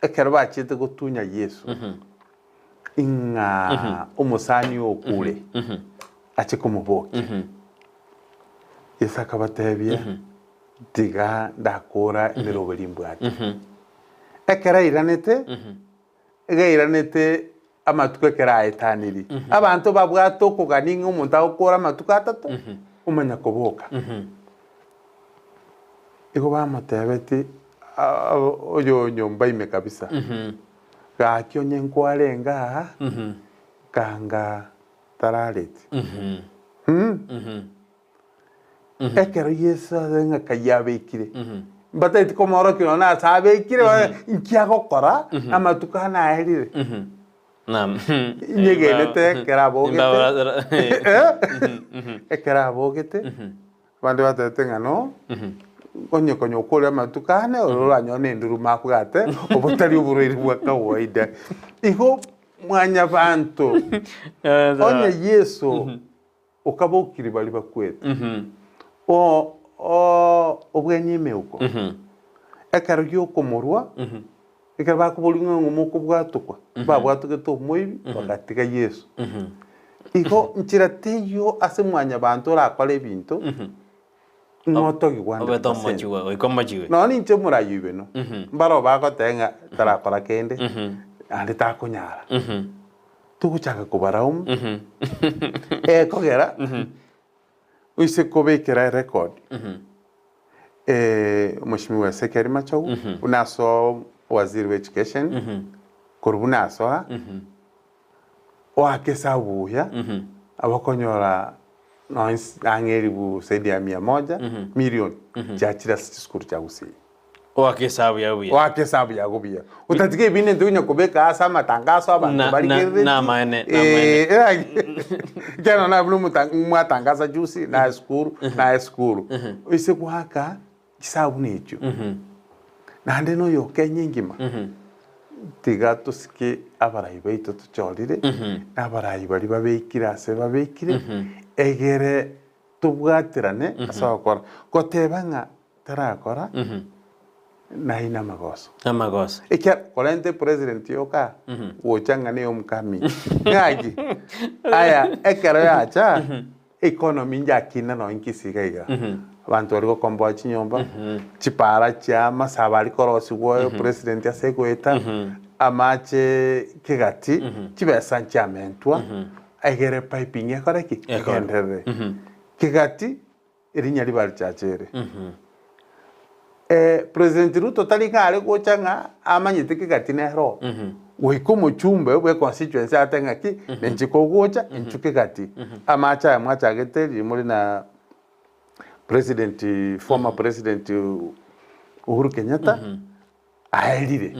ekero bachiete gotunya Yeso, ing'a omosani oo okure, ache komobokia. Yeso akabatebia, Tiga ndakora emeroberi mbwate. Ekero airanete, iga airanete amatuko ekero aetanirie. Abanto babwate okogania ng'a omonto agokora amatuko atato, omanya koboka. Igo bamotebetie oyo nyomba ime kabisa, gaki onye nkwarenge aa, kanga tarareti. Ekero Yeso ase eng'aka yabekire, mbatageti komoorokia nonya ase abekire, inki agokora amatuko ane aerire. Naam. Inyegenete ekero abogete ekero abogete, abande batebete ng'a no, onye konya okore amatuko ane, oro oranyore na enduruma abwate, obotari oborwaire bwa kawaida. Igo mwanyabanto, onye Yeso. Okabokiri baria bakwete. O o obwenie emeuko. Ekero gi'okomorua, ekero bakoboria ng'a ng'o mokobwatokwa, babwatogete omoibi, bagatiga Yeso. Igo nchera teiyo ase mwanyabanto orakore ebinto, ng'a otogigwe Obete 100%. omochigwa, goika omochigwe. Nonya ninche omoraia oibeno, mbaro bagoteba ng'a tarakora kende, naende takonyara. Togochaka kobaraumu, ekogera oise kobekera erecord Mheshimiwa Ezekiel Machogu buna asoa waziri bwa education, korwa buna asoa, oake esabu buya, abakonyora nonye ang'e elifu zaidi ya mia moja, million chiachire ase chisukuru chia Gusii. Oake esabu yago buya. Oake esabu yago buya. Otatiga ebinto ntonya kobeka ase amatangaso abanto Na- na- barigerereti. namaene, namaene. Eh, eh, ekiagera nonye buna omota- mwatangasa juzi, naye esukuru, naye esukuru. Oise goaka chisabu buna echio, naende noyo Kenya engima, tiga tosike abarai baito tochorire, na abarai baria babekire ase babekire, egere tobwaterane ase ogokora. Goteba ng'a tarakora naye namagoso. Namagoso. Ekiagera korente president yoka gocha ng'a ne homecoming ng'aki aya ekero yacha economy njakina nonye Kisii iga iga abanto bari gokomboa chinyomba chipara chia amasabo aria korosigwa president ase egoeta amache kegati chibesa nchiamentwa egere piping ekore ki Ekore. egenderere kegati Erinya ribarchachere. President Ruto tari ng'a are gocha ng'a amanyete kegati nere oo. Goika omochumbe bwe constituency ate ng'aki ninche kogocha inchu kegati. Amache aya mwachagete riria more na president former president Uhuru Kenyatta aerire.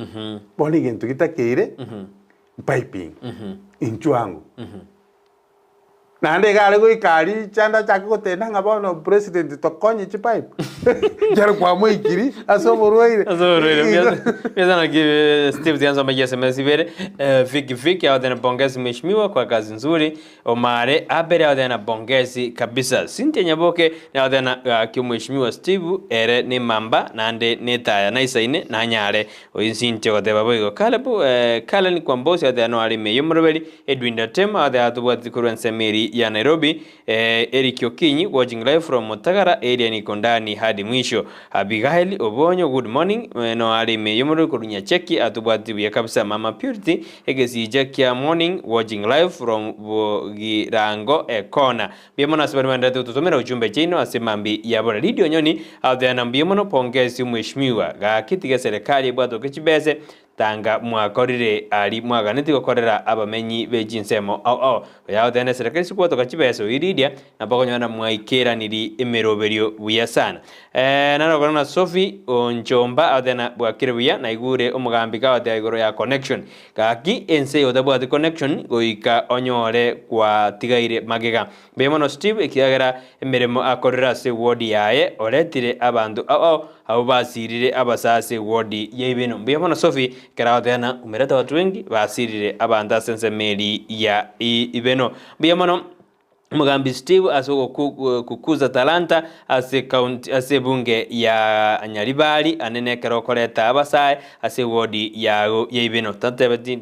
Bono egento gitakeire piping inchu ango. Naende iga are goika aria chande achake gotenda ng'a bono president tokonye chipipe, ekero kwamoikiri ase oborwaire. Ase oborwaire, mbiasa mbiasa naki Steve tiansoma chiSMS ibere, Vicky Vicky agoteba pongezi mheshimiwa kwa kazi nzuri, Omare Abel agoteba pongezi kabisa, Cynthia Nyaboke agoteba gaki omheshimiwa Steve ere nemamba naende netaya naisaine nanyare, Oyio Cynthia ogoteba boigo. Caleb Kalen Kwambosi agoteba noare ime y'omoroberi, Edwin Datema agoteba tobwati korwa ensemo eri ya Nairobi, Eric Okinyi watching live from Mutagara area niko ndani hadi mwisho. Abigail Obonyo good morning noare ime y'omoroberi korwa Nyacheki atobwati buya kabisa. Mama Purity egesicha kia morning watching live from Bogirango Ekona. Mbuya mono ase baria baenderete gototomera ujumbe chiaino ase mambi ya bore. Lydia Onyoni agoteana mbuya mono pongezi mheshimiwa gaki tiga eserekari ebwatoke chibese tanga mwakorire ari mwaganeti gokorera abamenyi be chinsemo ao ao. Oyo agoteana eserekari sikwatoka chibese oyio Lydia nabo okonyora mwaikeraniri emeroberio buya sana. Eeh naro okora na Sophie Onchomba agoteana bwakire buya naigure omogambi kagoteba igoro ya connection Gaki ense eye otabwati connection goika onyore kwatigaire magega. Mbuya mono Steve ekiagera emeremo akorire ase ward yaye oretire abanto ao ao abwo basirire abasae ase ward yaibeno. Mbuya mono Sophie ekero agotebana umerete watu wengi basirire abanto ase ensemo eri ya ibeno. Mbuya mono. Omogambi Steve ase ogokuza talanta ase county ase ebunge ya Nyaribari ane nekero okoreta abasae ase ewodi yago ya Ibeno. Tatebeti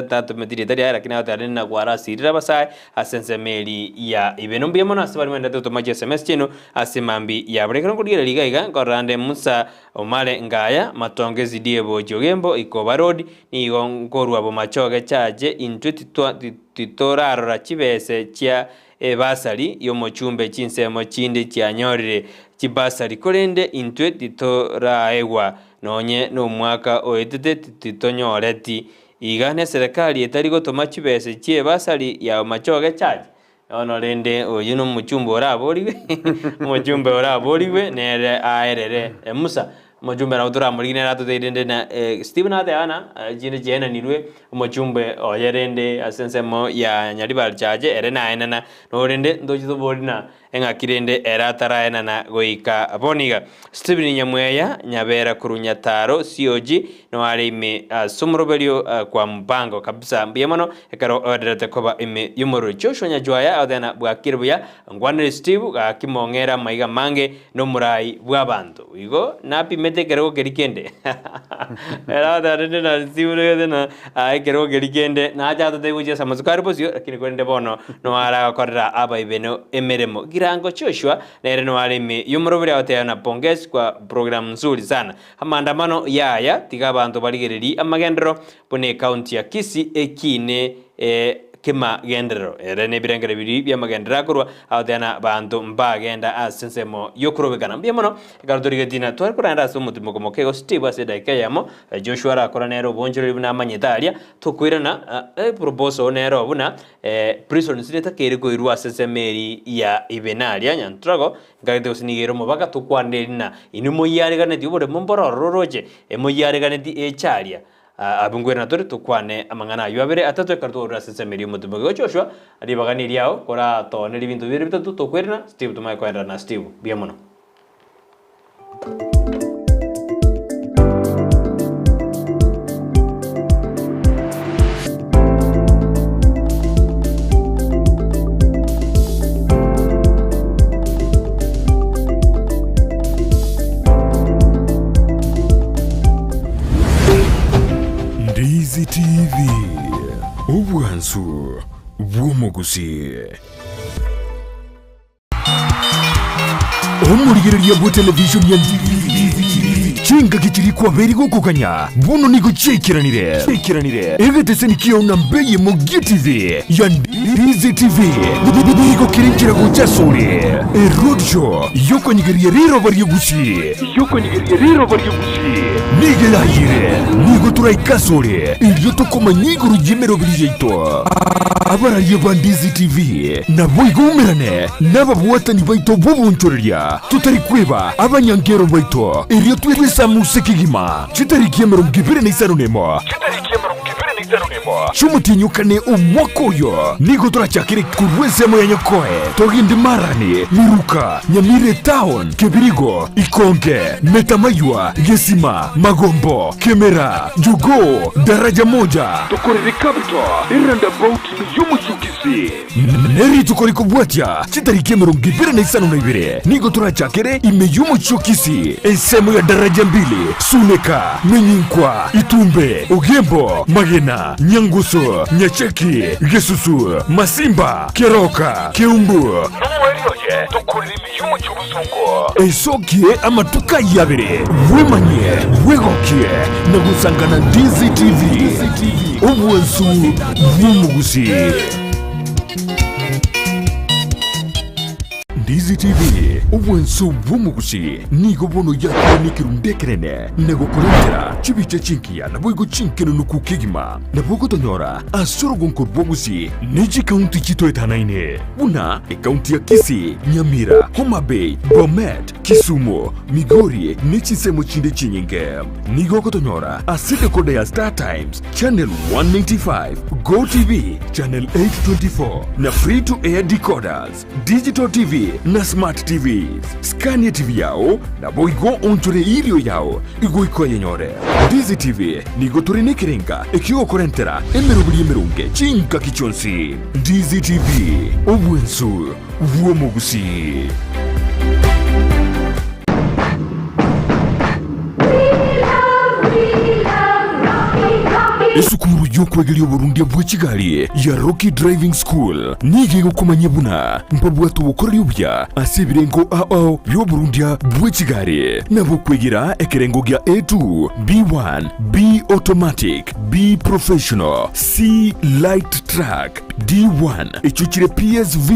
tatometi rieta riaye lakini agoteba rende nagwo arasirire abasae ase ensemo eri ya Ibeno. Mbuya mono ase baria baenderete gotoma chi sms chiaino ase mambi ya buna. Ekero nkorigereria iga iga nkorora nde Musa Omare Ngaya, Matonge SDA Bochi Ogembo, Ikoba Road, nigo nkorwa Bomachoge Chache intwe titwa Titorarora chibese chia ebasari y'omochumbe chinsemo chinde chianyorire chibasari, korende intwe titoraegwa, nonye nomwaka oetete titonyoreti. Iga neserekari etari gotoma chibese chi'ebasari ya Machoge Church? Bono rende oyio nomochumbe oraborigwe, omochumbe oraborigwe nere aerere Musa. Omochumbe nabo toramorigie nere atotebi rende na Stephen nateba ng'a chinde chiaenanirwe omochumbe oye rende ase ensemo ya Nyaribari Church ere naenana, norende ntoche tobori na. Eng'aki rende ere ataraenana goika bono iga. Stephen Nyamweya, Nyabera korwa Nyataro, COG, no are ime ase omoroberio kwa mpango kabisa. Mbuya mono ekero oendererete koba ime y'omorero. Joshua Nyajwaya agoteba bwakire buya, nkwanere Steve gaki mong'ere amaiga amange nomorai bw'abanto. Igo napimete ekerogo keria kende. Ere agoteba rende na Steve nigo na ekerogo keria kende nache atotebie gochia ase amatuko aria bosio lakini korende bono no aragokorera abaibeno emeremo. Girango Joshua nere no are ime y'omoroberi agoteba na pongezi kwa program nzuri sana. Amaandamano yaya tiga abanto barigererie amagenderero buna ecounty ya Kisii ekiine kemagenderero. Ere nebirengererio biria bi'amagenderero akorwa agoteba na abanto mbagenda ase ensemo y'okorobekana. Mbuya mono ekero torigetie na tware korenda ase omotimoko moke igo Steve ase edaika eyemo Joshua arakora nere obonchoreri buna amanyete aria tokoirana eproposal nero buna prisons netakeire koirwa ase ensemo eri ya Ibenaria Nyantrago Nkarete gose nigo ere omobaka tokwane rina inwe moyiareganeti oboremo mboro ororo oroche, emoyiareganeti eche aria. Abwo nkoirana tore tokwane amang'ana ayio abere atato ekero twaurire ase ensemo eria y'omotumo. Igo Joshua, ribaga neriao koratoonerie ebinto bibere bitato tokoirana, Steve tomanye koenderera na Steve. Mbuya mono. Ndizi TV, obwansu bw'omogusii. Omorigereria bwe television ya Chingaki chiria kwaberi gokoganya bono nigo chiaikeranire. Egeteseni kiao namba eyemo gie TV ya Ndizi TV nigo kere inchera gocha asore. Eroadshow yokonyegeria riroba ri'Egusii nigo erayire. Nigo toraike asore erio tokomanya igoro y'emeroberi yaito. Abararia ba Ndizi TV Naboigo umerane nababwatani baito b'obonchoreria, totari kweba abanyankero baito, erio twesamuse kegima chitariki 25 chi'omotienyi o kane omwaka oyo. Nigo torachakere korwa ensemo ya Nyakoe, togende Marani, Miruka, Nyamira Etown, Kebirigo, Ikonge, Metamaywa, Gesima, Magombo, Kemera, Jogoo, Daraja Moja, tokorere Capital, Eroundabout y'Omochukisi. Nerituko rikobwatia chitariki 25 nigo torachakere ime y'omochie o Kisii, ensemo ya Daraja Mbili, Suneka, Menyinkwa, Itumbe, Ogembo, Magena, Nyangusu, Nyacheki, Gesusu, Masimba, Keroka, Keumbu, Nomoerio oye tokorere ime y'omochie o Bosongo. Esokie amatuko ayio abere, bwemanyie, bwegokie, na gosangana Ndizi TV, obwansu bw'omogusii. Ndizi TV, obwansu bw'omogusii, nigo bono yakire nekerundu ekenene na gokorentera chibicha chingiya naboigo chinkenunuku kegima. Nabo ogotonyora ase orogonko rwa Gusii ne chikaunti chitoetanaine buna ekaunti ya Kisii, Nyamira, Homa Bay, Bomet, Kisumu, Migori ne chinsemo chinde chinyinge. Nigo ogotonyora ase decoder ya Star Times channel 195, Go TV channel 824 na free to air decoders, Digital TV na Smart TVs. Skania TV yao naboigo onchore erio yao igoika oyenyore. Ndizi TV nigo tore nekerenga ekiogokorentera emeroberi emeronge chingaki chionsi. Ndizi TV, obwensu bw'omogusii. Esukuru y'okwegeria oborundia bwe chigari ya Rocky Driving School nigo egokomanyia buna mbabwate obokoreri obuya ase ebirengo ao ao bi'oborundia bwe chigari. Nabo okwegera ekerengo gia A2, B1, B Automatic, B Professional, C Light Truck, D1 echio chire PSV,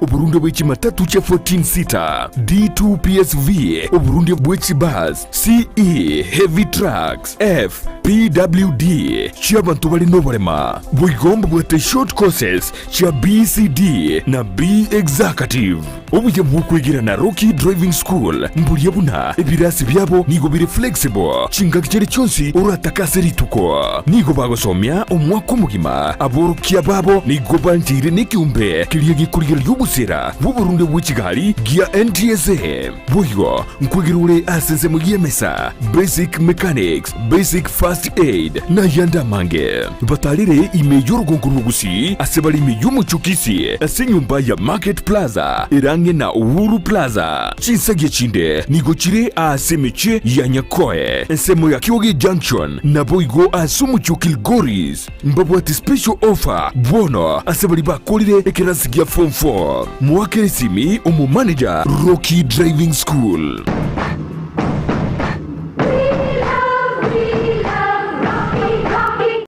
oborundia bwe chimatatu chia 14 seater, D2 PSV, oborundia bwe chibus, CE Heavy Trucks, F. PWD chi'abanto bare noborema. Boigo mbabwate short courses chia BCD na B Executive. Obuya bw'okwegera na Rocky Driving School mboria buna ebirasi biabo nigo bire flexible chingaki chiria chionsi oratake ase rituko. Nigo bagosomia omwaka omogima. Aborokia babo nigo bancheire nekeombe keria gekorigereria obosera bw'oborundia bwe chigari gia NTSA. Boigo nkwegera ore ase ensemo y'emesa, basic mechanics, basic first aid, na ayande amange. Batarere ime y'orogongo rwa Gusii ase bare ime y'omochie o Kisii ase enyomba ya Market Plaza ere ang'e na Uhuru Plaza. Chinsagia chinde nigo chire aase emechie ya Nyakoe, ensemo ya Kioge Junction, naboigo ase omochie o Kilgoris. Mbabwate special offer bono ase baria bakorire ekerasi gia form 4. Moakere esimi omomanager Rocky Driving School.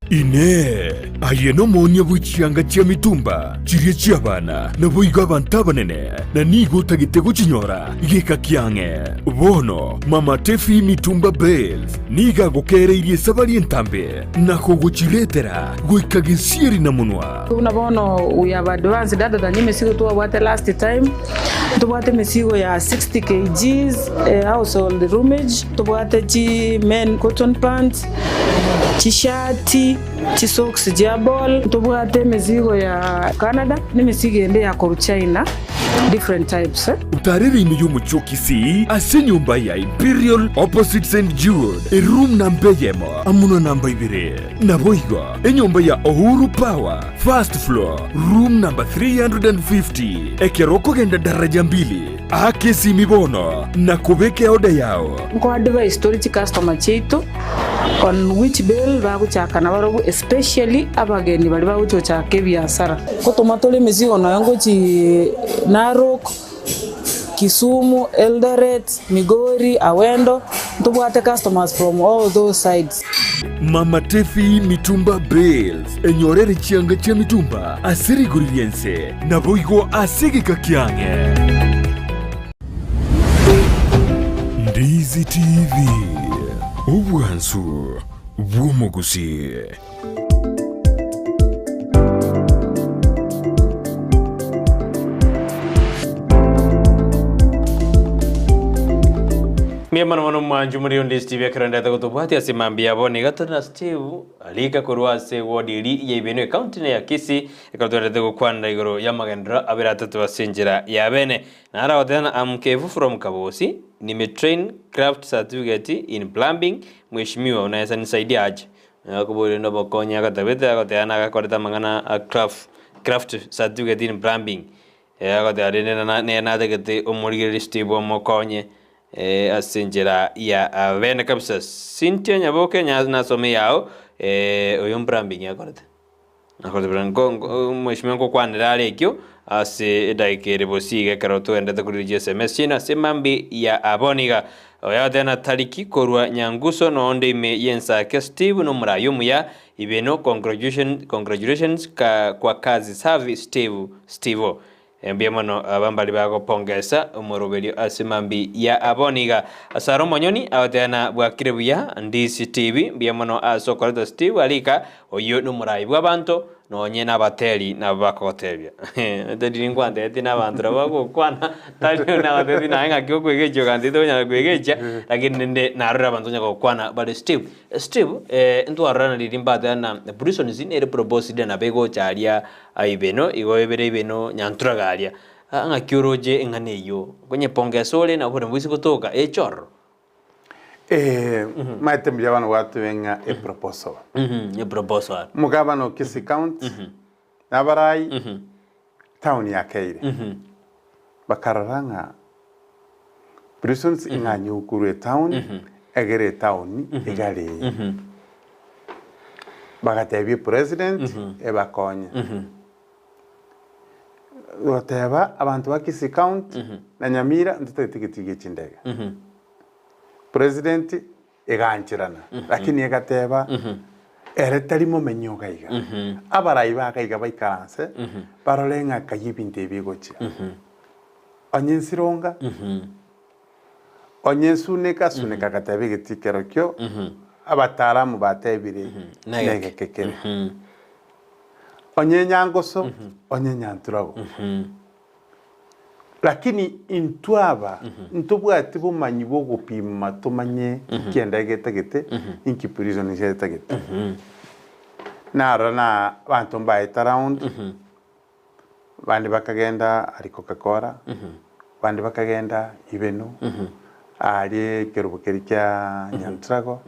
Inee! Aye nomoonia bwe chianga chia mitumba chiria chi'abana, naboigo abanto abanene, na nigo otagete gochinyora geka kiang'e? Bono Mama Tefi Mitumba Bales nigo agokeereirie esabari entambe na kogochiretera goika gesieri na monwa. Buna bono we have advanced other than emesigo twabwate last time, ntobwate emesigo ya 60 kgs household roomage, ntobwate chi men cotton pants, chishati, chisocks chia ball, ntobwate emesigo ya Canada na emesigo ende ya korwa China different types. Otarere ime y'omochie o Kisii ase enyomba ya Imperial opposite St Jude, eroom namba eyemo amo na namba ibere. Naboigo enyomba ya Uhuru Power, first floor, room number 350. Ekero okogenda daraja mbili, aka esimi bono na kobeka eoda yao. Nko advise tore chicustomer chiaito on which bale bagochaka nabarobwo especially abageni baria bagocha gochaka ebiasara. Ngotoma tore emesigo nonya ngochi Narok, Kisumu, Eldoret, Migori, Awendo, ntobwate customers from all those sides. Mama Tefi Mitumba Bales, enyorere chianga chia mitumba ase rigori ri'ense, naboigo ase egeka kiang'e. Ndizi TV, obwansu bw'omogusii. Mbuya mono mono mwanchu muri onde Steve ekero ndete gotobwatia ase mambia yabo niga tore na Steve Alika korwa ase ward eri ya Ibeno ecounty ne ya Kisii ekero twerete gokwanera igoro y'amagenderero abere atato ase enchera ya bene. Naro agoteba ng'a am Kevu from Kabosi, nimetrain craft certificate in plumbing, mheshimiwa unaweza nisaidia aje? Akoboria rende obokonyi agotabete agoteba nagakorete amang'ana a craft craft certificate in plumbing, agoteba rende nere natagete omorigereria Steve omokonye ase enchera ya bene kabisa. Cynthia Nyaboke nasome yao oyo plumbing akorete. Mheshimiwa nkokwanera are ekio ase edagika ere bosie iga ekero toendete korigereria chiSMS chiaino ase mambi ya abon iga. Oyo agoteba na Tariki korwa Nyanguso noonde ime y'ensake Steve nomoraia omuya Ibeno congratulations kwa kazi safi Steve Stivo. Mbuya mono aba mbari bagopongesa omoroberio ase mambi ya abon iga. Sara omonyoni agoteba na bwakire buya Ndisi TV mbuya mono ase okoreta Steve arika oyio nomorai bwabanto nonye nabateri nabo bakogotebia tari nkwantebeti nabanto nabo bagokwana tari nagotebeti naye ng'aki okoegechia ogantebia tokonyara koegechia lakini rende narorire abanto onye gokwana bare Steve. Steve ntwarorana riria mbateba na prisons nere proposed nabo egocha aria Aibeno, igo ebere ibeno nyanturaga aria, ng'aki oroche eng'ana eyio, okonyepongesa ore na oboremo boise gotoka, eche ororo. Maete mbuya bono gwateba ng'a eproposal. Eproposal. Omogabana o Kisii County, na abarai, town ya Keire, bakarora ng'a prisons ing'anyigwe korwa etown, egere etown egareye. Bagatebia epresident ebakonye. Goteba abanto ba Kisii County na Nyamira ntotagete egetii gie chindege. President egancherana lakini egateba ere tari momenyi iga iga. Abarai ba iga iga baikaranse barore ng'a kai ebinto ebi bigochia. Onye nsironga. Onye nsuneka, suneka agateba egetii kerokio. Abataalamu batebire, Negeke. Negeke kere. Onye nyangoso, onye nyanturago. Lakini intwe aba ntobwati bomanyi bw'ogopima tomanye inki endege etagete, inki prison etagete. Narora na abanto mbaete around, Bande bakagenda aria Coca-Cola, bande bakagenda Ibeno, aaria ekerubo keria kia Nyantrago,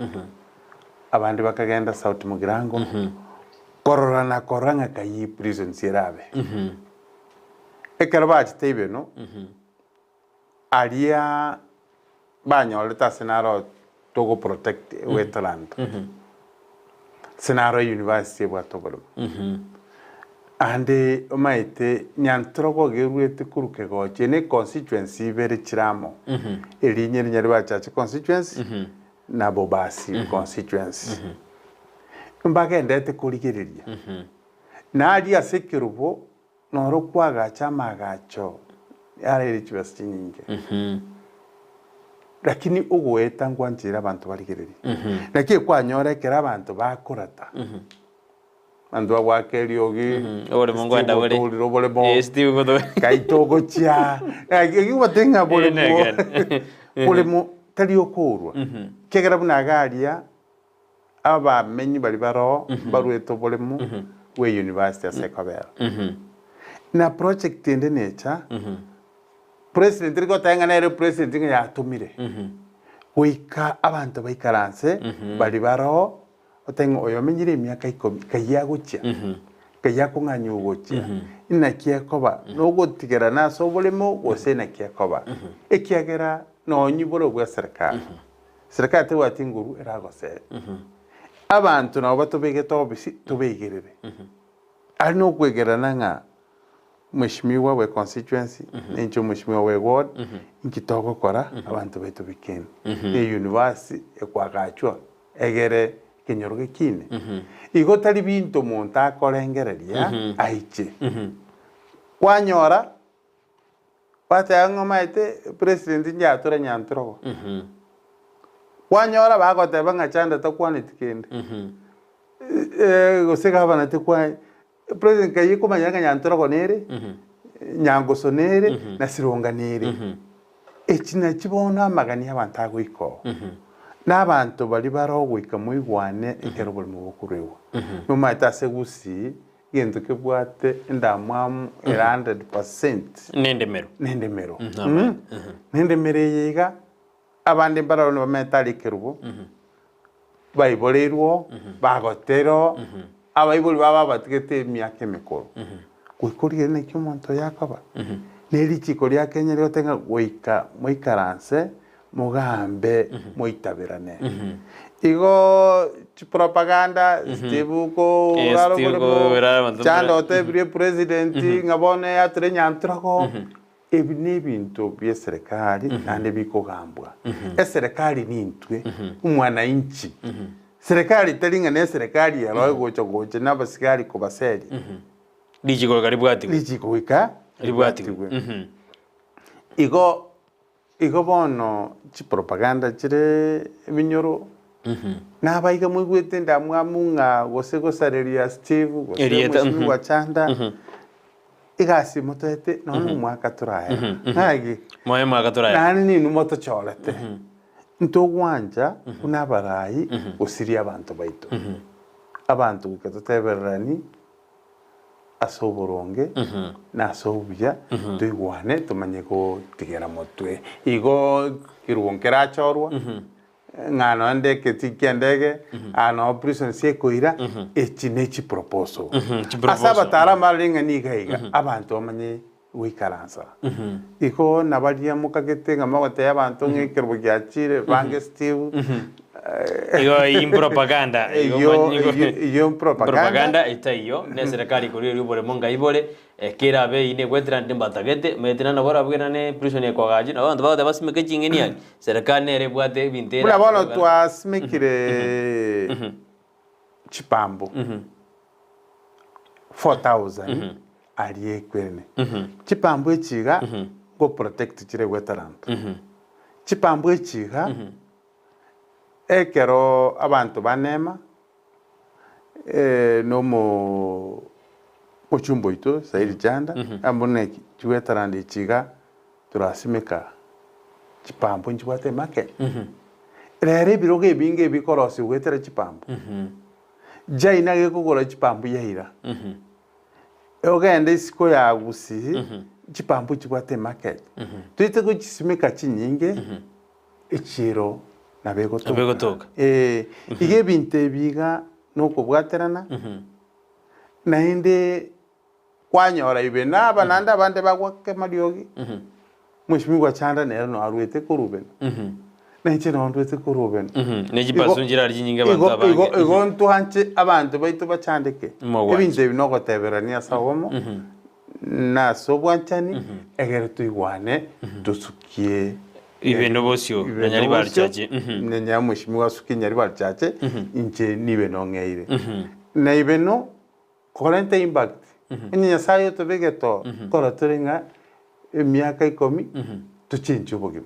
abande bakagenda South Mugirango, korora na korora ng'a kai prisons erabe. Ekero bachete Ibeno, aria banyorete ase naro togo protect wetland, ase naro university ebwate oboremo. Ande omanyete Nyantrogo iga eruete korwa Kegochi, eye ne constituency ibere chire amo, eri nyeri Nyaribari constituency na Bobasi constituency. Mbagendete korigereria, na aria ase ekerubo Noro kwagacha amaagacho yaraire chibesa chinyinge, lakini ogoeta nkwancheire abanto barigererie. Naki ekwanyora ekero abanto bakorata, abanto bagoaka eriogi, Oboremo nkwenda Steve bore. otourire oboremo, Eh, Steve ngoto- kai togochia, eki goteba ng'a Eh, boremo negene. boremo tari okourwa. Ekiagera buna iga aria. Abamenyi baria baroo mbaruete oboremo bwe university ase ekobera. Na project ende necha, president riria goteba ng'a nere president ng'a yatomire, goika abanto baikaranse baria baroo, otebe ng'a oyo omenyire emiaka ikomi, kai agochia, kai akong'anywa ogochia, inaki ekoba, nogotigerana ase oboremo gose naki ekoba. Ekiagera nonye borobwo bwa eserekari. Serikali tebwati nguru eragosere. Abanto nabo batobegete obisi tobaigerere. Aria nokwegerana ng'a mweshimiwa bwe constituency, ninche omweshimiwa bwe ward, inki togokora abanto baito bikene. Ne university ekwagachwa egere ekenyoro gekine. Igo tari binto omonto akorengereria aiche. Kwanyora Bateba ng'a omanyete president nyatura nyanturogo. Kwanyora bagoteba ng'a Chanda takwaneti kende. Gose gavana tekwa president kai ekomanya ng'a nyanturogo nere, nyangoso nere, na sironga nere. Echi nachi bono amagani abanto agoika oo. Na abanto baria bare ogoika moigwane ekero oborimo bokoruegwa. Nomanyete ase Gusii Egento kebwate endamwamu ere 100%. Nendemero. Nendemero. Nendemero eye iga, abande mbarabwo nibamenyete aria ekerubo, baiboreirwe oo, bagotere oo, abaibori babo babatigete emiaka emekoro. Goika origererie naki omonto oyo akoba. Ne richiko ria Kenya rigoteba ng'a goika moikaranse Mogambe moitaberane. Igo chipropaganda Steve Eh, Steve korara korara oboremo, abanto Chanda mbare. otebirie president ng'a bono eatire nyantrago. Ebi nebinto bie serikali naende bikogambwa. Eserekari nintwe, omwananchi. Serikali teri ng'a neserekari ero egocha gocha na abasigari kobaseria. Richiko goika ribwatigwe. Richiko goika Ribwatigwe. ribwatigwe. Igo Igo bono chipropaganda chire ebinyoro, nabaiga moigwete endamwamu ng'a gose gosareria Steve gose Erieta, Mheshimiwa Chanda, egasi motoete nonya na omwaka toraera. Ng'aki? Moe omwaka toraera. Naende ninwe motochorete. Ntogwancha buna abarai gosiria abanto baito. Abanto goika totebererani ase oboronge na ase obuya, toigwane tomanye gotigera motwe. Igo ekerubo nkerachorwa, ng'a nonya ndeke tikiendege, aa noo prison siekoira, echi ne chiproposal. Chiproposal. Ase abataalamu barore ng'a niga iga, abanto bamanye goikaransa. Igo nabaria mokagete ng'a mogotebia abanto ng'a ekerogo giachire, bange Steve, Igo eyio propaganda. Igo Eyio- manyi igo- eyio- eyio propaganda. Propaganda etaiyo, na eserekari ekorigereria oboremo ngai bore, ekerabe eyio negwetera naende mbatagete, omanyete naende nabo orabwere naende prison ekoagachi, nabo abanto bagoteba basimeke ching'eni aria, serikali nere ebwate ebinto Buna bono era- twasimekire chipambo 4000 aria ekwene. Chipambo echi iga ngo protect chire gwe etaranto. Chipambo echi iga. Ekero abanto banema, na omo ochumbe oito Saidi Chanda, amo ne chiwetaranda echi iga torasimeka chipambo nchibwate emarket. Rero ebirogo ebinge ebikorosigwa goetera chipambo, China gekogora chipambo yaira, ogende isiko ya Gusii, chipambo chibwate emarket. Toite gochisimeka chinyinge. Echiiro nabo egotoka. Nabo egotoka. Ee, iga ebinto ebi iga nokobwaterana, naende kwanyora ibe na aba naende abande bagwaka amariogi, Mheshimiwa Chanda nere noo arwete korwa Ubena, na inche noo ndwete korwa Ubena. Ne chibasu Igo- nchirari chinyinge abanto igo- abange. igo- igo ntwanche abanto baito bachandeke. Mogwancha. Ebinto ebi nogoteberania ase obomo, na ase obwanchani, egere toigwane, tosukie Ibe nobosio, Ibe na Nyaribari nobosio, Chache. Mhm. na nya Mheshimiwa asukie Nyaribari Chache, inche nibe nong'eire. Na ibe no korenta impact, onye Nyasaye otobegete oo, kora tore ng'a emiaka ikomi, tochenchie obogima.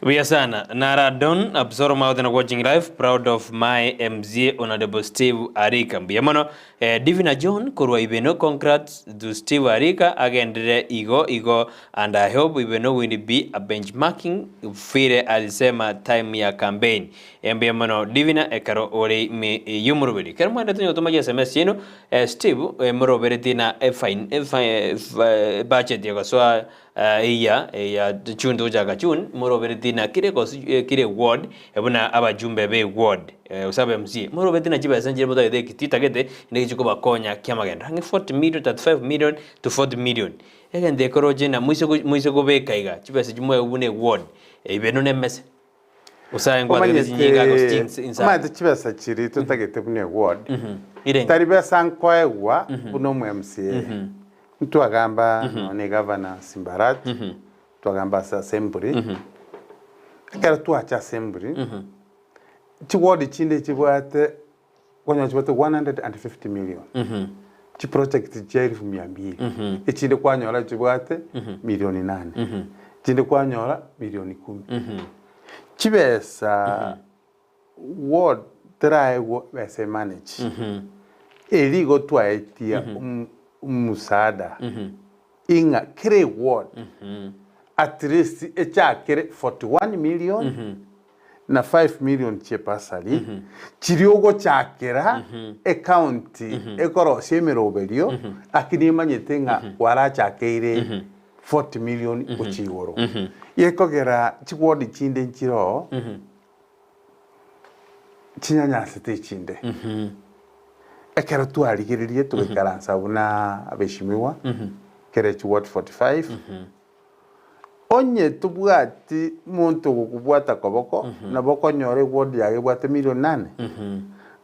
Buya sana. Nara Don Absoro Mouth and watching live proud of my MCA Honorable Steve Arika. Mbuya mono. Eh, Divina John korwa Ibeno congrats to Steve Arika agenderere igo igo and I hope Ibeno will be a benchmarking vile alisema time ya campaign. Eh, mbuya mono Divina ekero ore ime y'omoroberi. Ekero mwendete onye gotoma chiSMS chiaino eh, Steve eh, moroberetie na efine efi budget egosoa Eyia eya June togochaka June morobereti na kera egosi kera eward buna abajumbe be eward gose aba MCA morobereti na chibesa nchire motagete eki titagete nigo chikobakonya kiamagendo ang'e 40 million, 35 million to 40 million. Egento ekoroche na moise moise kobeka iga chibesa echio mwaegwa buna eward ibe na emese gose aye nkwatagete chinyinga gose Omanyete chinsa omanyete chibesa chiria totagete buna eward irenge tari besa nkoegwa buna omo MCA. Ntwagamba nonya ne gavana Simbarati, twagamba ase assembly, ekero twacha assembly, chiward chinde chibwate okonyora chibwate 150 million, chiproject chia elfu mia mbili, echinde kwanyora chibwate milioni nane, echinde kwanyora milioni kumi. Chibesa ward teraegwa besa emanage, eri igo twaetia omusaada ing'a kera eward at least echakere 41 million na 5 million chie bursary chiria ogochakera ecounty ekorosia emeroberio lakini emanyete ng'a kwarachakeire 40 million gochia igoro. Gekogera chiward chinde nchiroo. Chinyanyasete echinde. Ekero twarigererie togaikaransa buna abeshimiwa, kere chiward 45, onye tobwati monto ogokobwata koboko, nabo okonyora eward yaye ebwate million nane,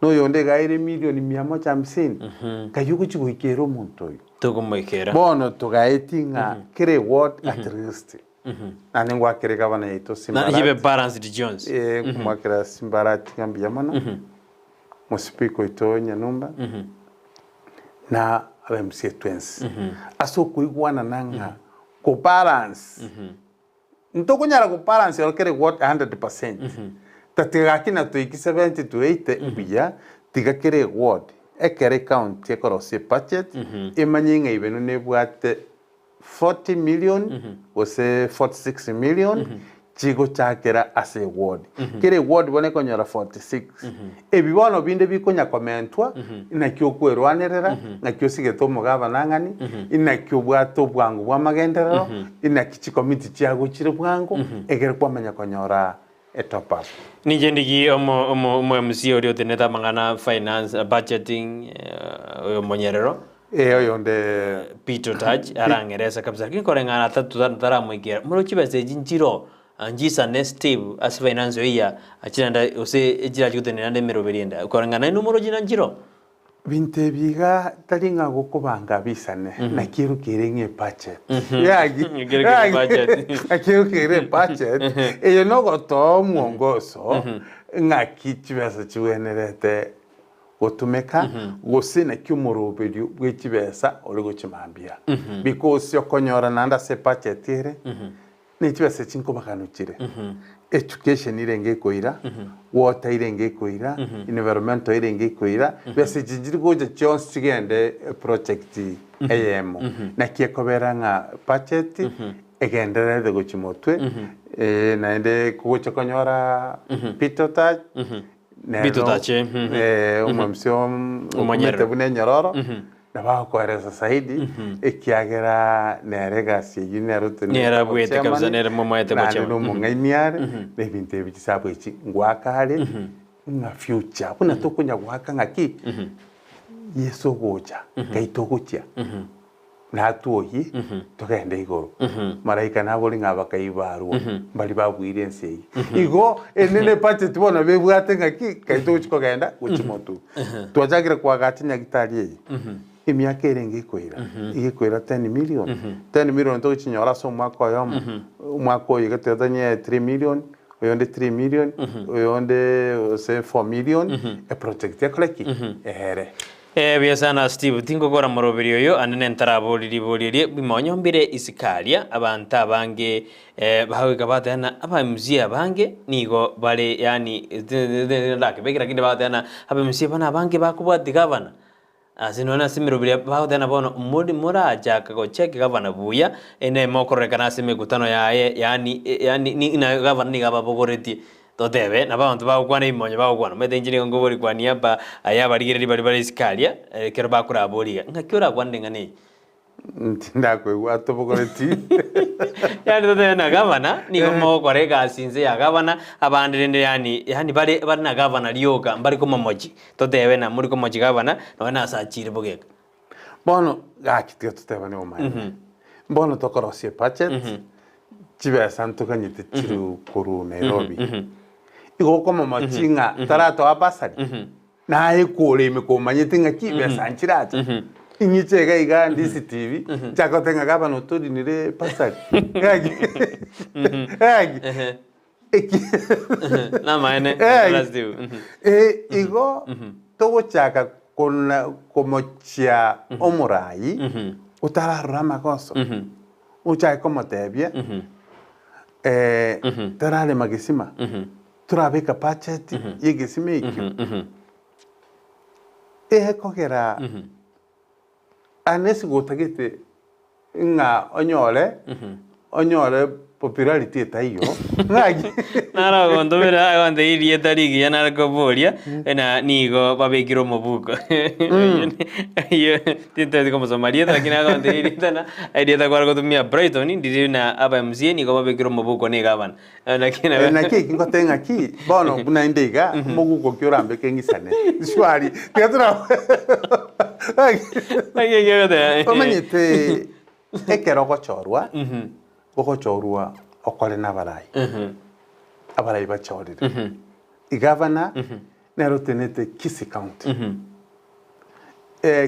na oyonde iga aire million mia moja hamsini, nkai ogochia goikera omonto oyio. Tokomoikera. Bono togaetie ng'a kera eward at least Naende ngwakere gavana yaito Na Simbarati. yibe balanced chionsi. Eh, nkomwakera Simbarati ng'a mbuya mono, mospeaker oito Nyanumba, na aba MCA twensi, ase okoigwanana ng'a kobalance, ntokonyara kobalance oro kere ward 100%, tatiga gaki natoiki 70 to 80 mbuya, tiga kere eward, ekero ecounty ekorosia ebudget, emanye ng'a ibenwe nebwate 40 million gose 46 million chigochakera ase eward. Kera eward bono ekonyora 46. Ebi bono binde bikonya komentwa, naki okwerwanerera, naki osigete omogabana ng'ani, naki obwate obwango bw'amagenderero, naki chikomiti chiagochire bwango, egere kwamanya konyora etop up. Ninche ndigie omo omo omo MC oria otenenete amang'ana finance, budgeting, oyo omonyerero. Ee oyonde Peter Taj arang'erese kabisa lakini koreng'ana tatu taramoikera moro chibesa echi nchiro nchisane Steve ase finance oiya achirende gose echirachi gotenena naende emeroberi ende koreng'ana naende omoro china nchiro. Binto ebi iga tari ng'a gokobanga bisane, naki erokere ng'a ebudget. Yagi, Ekero kere budget. naki erokere ebudget, eye nogotoa omwongoso ng'aki chibesa chigwenerete gotumeka, gose naki omoroberio bwe chibesa ore gochimambia. Because okonyora naende ase ebudget ere. Ne chibesa echi nkobagano chire, education irenge ekoira, water irenge ekoira, environmental irenge ekoira, besa echi chiri gocha chionsi chigende eproject eyemo. Naki ekobera ng'a budget egendererete gochia motwe, naende kogocha konyora Peter Otache, nere Peter Otache, mhm. omomsi Omonyerere. okumete buna enyororo, Nabo agokoeresa zaidi, ekiagera nere egasi eyio nere otenenete Nere abuete kabisa, obochairman, nere momaete naende bochairman. nomong'aini are, na ebinto ebi chisabu echi ngoaka are, ng'a future, buna tokonya goaka ng'aki, Yeso ogocha, ngai togochia, natwoyie, togende igoro. Malaika nabore ng'a bakaibarwa, mbaria babuire ense eyio. Igo, ende ne budget bono bebwate ng'aki, ngai togochia kogenda, gochia motwe. Twachakire koagacha nyagitari eye, emiaka erenge ekoira, iga ekoira 10 million, 10 million togochinyora ase omwaka oyomo, omwaka oyo iga toyotanye 3 million, oyonde 3 million, oyonde gose 4 million, eproject ekore ki? Ehere. Ee, buya sana Steve, tingokora moroberi oyo ande nentaraborie riborio erie bw'imonya mbire isiko aria, abanto abange eh, bagoika bateba ng'a aba MCA abange nigo bare yaani ndakebeke lakini bagoteba ng'a aba MCA bono abange bakobwatia gavana, ase nonye ase emeroberi yabo bagoteba ng'a bono mori morachaka gocheck gavana buya, ere mokororekana ase emekutano yaye yaani yaani ni gavana nigo ababogoretie. Totebe, nabo abanto bagokwana ebimonyo bagokwana, omanyete inche nigo nkoboria kwa niaba y'abarigereria baria bare isiko aria, ekero bakoraboria iga, ng'aki orakwane ring'ana eri? Tindakoigwa atobogoreti. Yaani totebe na gavana, nigo mogokora egasi inse ya gavana, abande rende yaani yaani bare bare na gavana rioka, mbari komomochi, totebe na mori komochi gavana, nonye nase achire bogeka. Bono gaki tiga totebane obomaene. Bono tokorosia ebudget, chibesa ntoganyete chiri korwa Nairobi. Igo okomomochi ng'a taratoa bursary, naye koreme komanyete ng'a chibesa nchiracha. Ing'iche iga iga DCTV, nchake goteba ng'a gavana otorinire bursary. Gaki gaki eki Namaene, Eh, Last you. eh, igo togochaka kona komochia omorai otararora amagoso, ochake komotebia tararema gesima, torabeka budget ya egesima ekio, ekogera Unless gotagete ng'a onyore onyore popularity etaiyo ng'aki. Naro ogontomera agontebia erieta rigiya nare koboria na nigo babekire omobuko. Eyio tintagete komosoma rieta lakini agontebia erieta na erieta kware gotumia Brighton ndiri na aba MCA nigo babekire omobuko na egavana. Naki Eh, naki eki ngoteba ng'aki bono buna inde iga omoguko ki orambeke ng'isane shwari tiga tora Naki eki ogoteba. omanyete ekero ogochorwa ogochorwa okore na abarai abarai bachorire igavana nere otenete Kisii county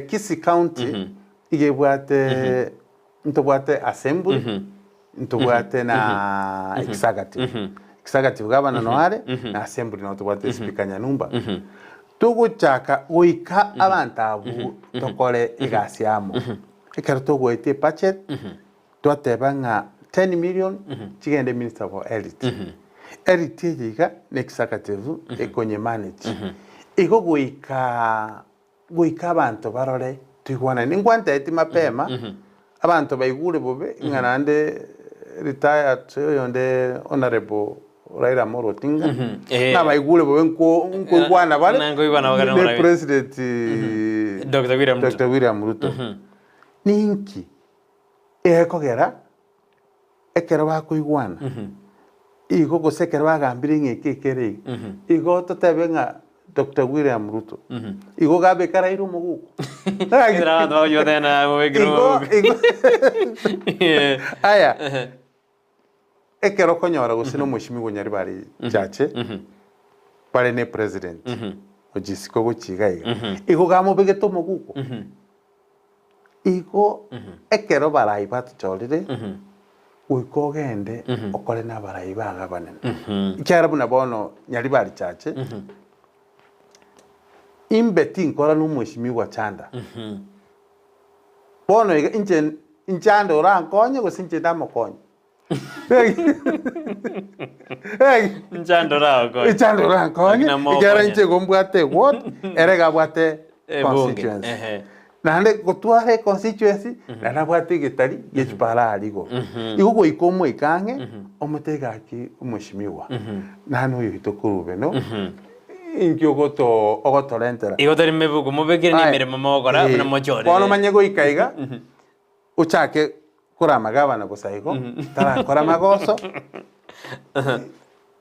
Kisii county iga ebwate Ntobwate assembly, ntobwate na executive. Executive governor no are, na assembly nabo tobwate speaker Nyanumba. Togochaka goika abanto abwo tokore egasi amo. Ekero togoetia ebudget, twateba ng'a 10 million chigende minister for health. Health eye iga na executive ekonye manage. Igo goika Goika abanto barore toigwanane. Ninkwanteeti mapema, abanto baigure bobe, ng'a naende retired oyonde Honourable Raila Amolo Odinga, ng'a baigure bobe nko nkoigwana bare Na nkoigwana bare ne na President Dr. William Ruto. Dr. William Ruto. Ninki ekogera ekero bakoigwana igo gose ekero bagambire ng'a eke ekere iga, igo totebe ng'a Doctor William Ruto igo gabeka Raila omoguko. Ekero abanto bagochia goteba na mobekire Igo omoguko. igo aya ekero okonyora gose na omweshimiwa Nyaribari Chache bare ne president ochisiko gochia iga iga, igo gamobegete omoguko. Igo ekero barai batochorire, goika ogende okore nabarai bago abanene. Ekiagera buna bono Nyaribari Chache, imbe tinkora nomweshimiwa Chanda. Bono iga inche Chanda orankonye gose inche ndamokonye? Nchando oragokonye. Nchando orankonye, Lakini namo ekiagera okonye. inche igo mbwate eward, ere iga abwate Ebunge, constituency. ehe. Naende gotwara econstituency, naende abwate egetari gie chipara aria igoro. Igo goika omoike ang'e, omotebie gaki omweshimiwa, nane oyo oito korwa beno, inki ogoto ogotorentera. Igo tari mebuku mobekire na Aye. emeremo mogokora Eh, buna mochorire. Bono omanye goika iga, ochake korama gavana bosa igo, tarakora magoso,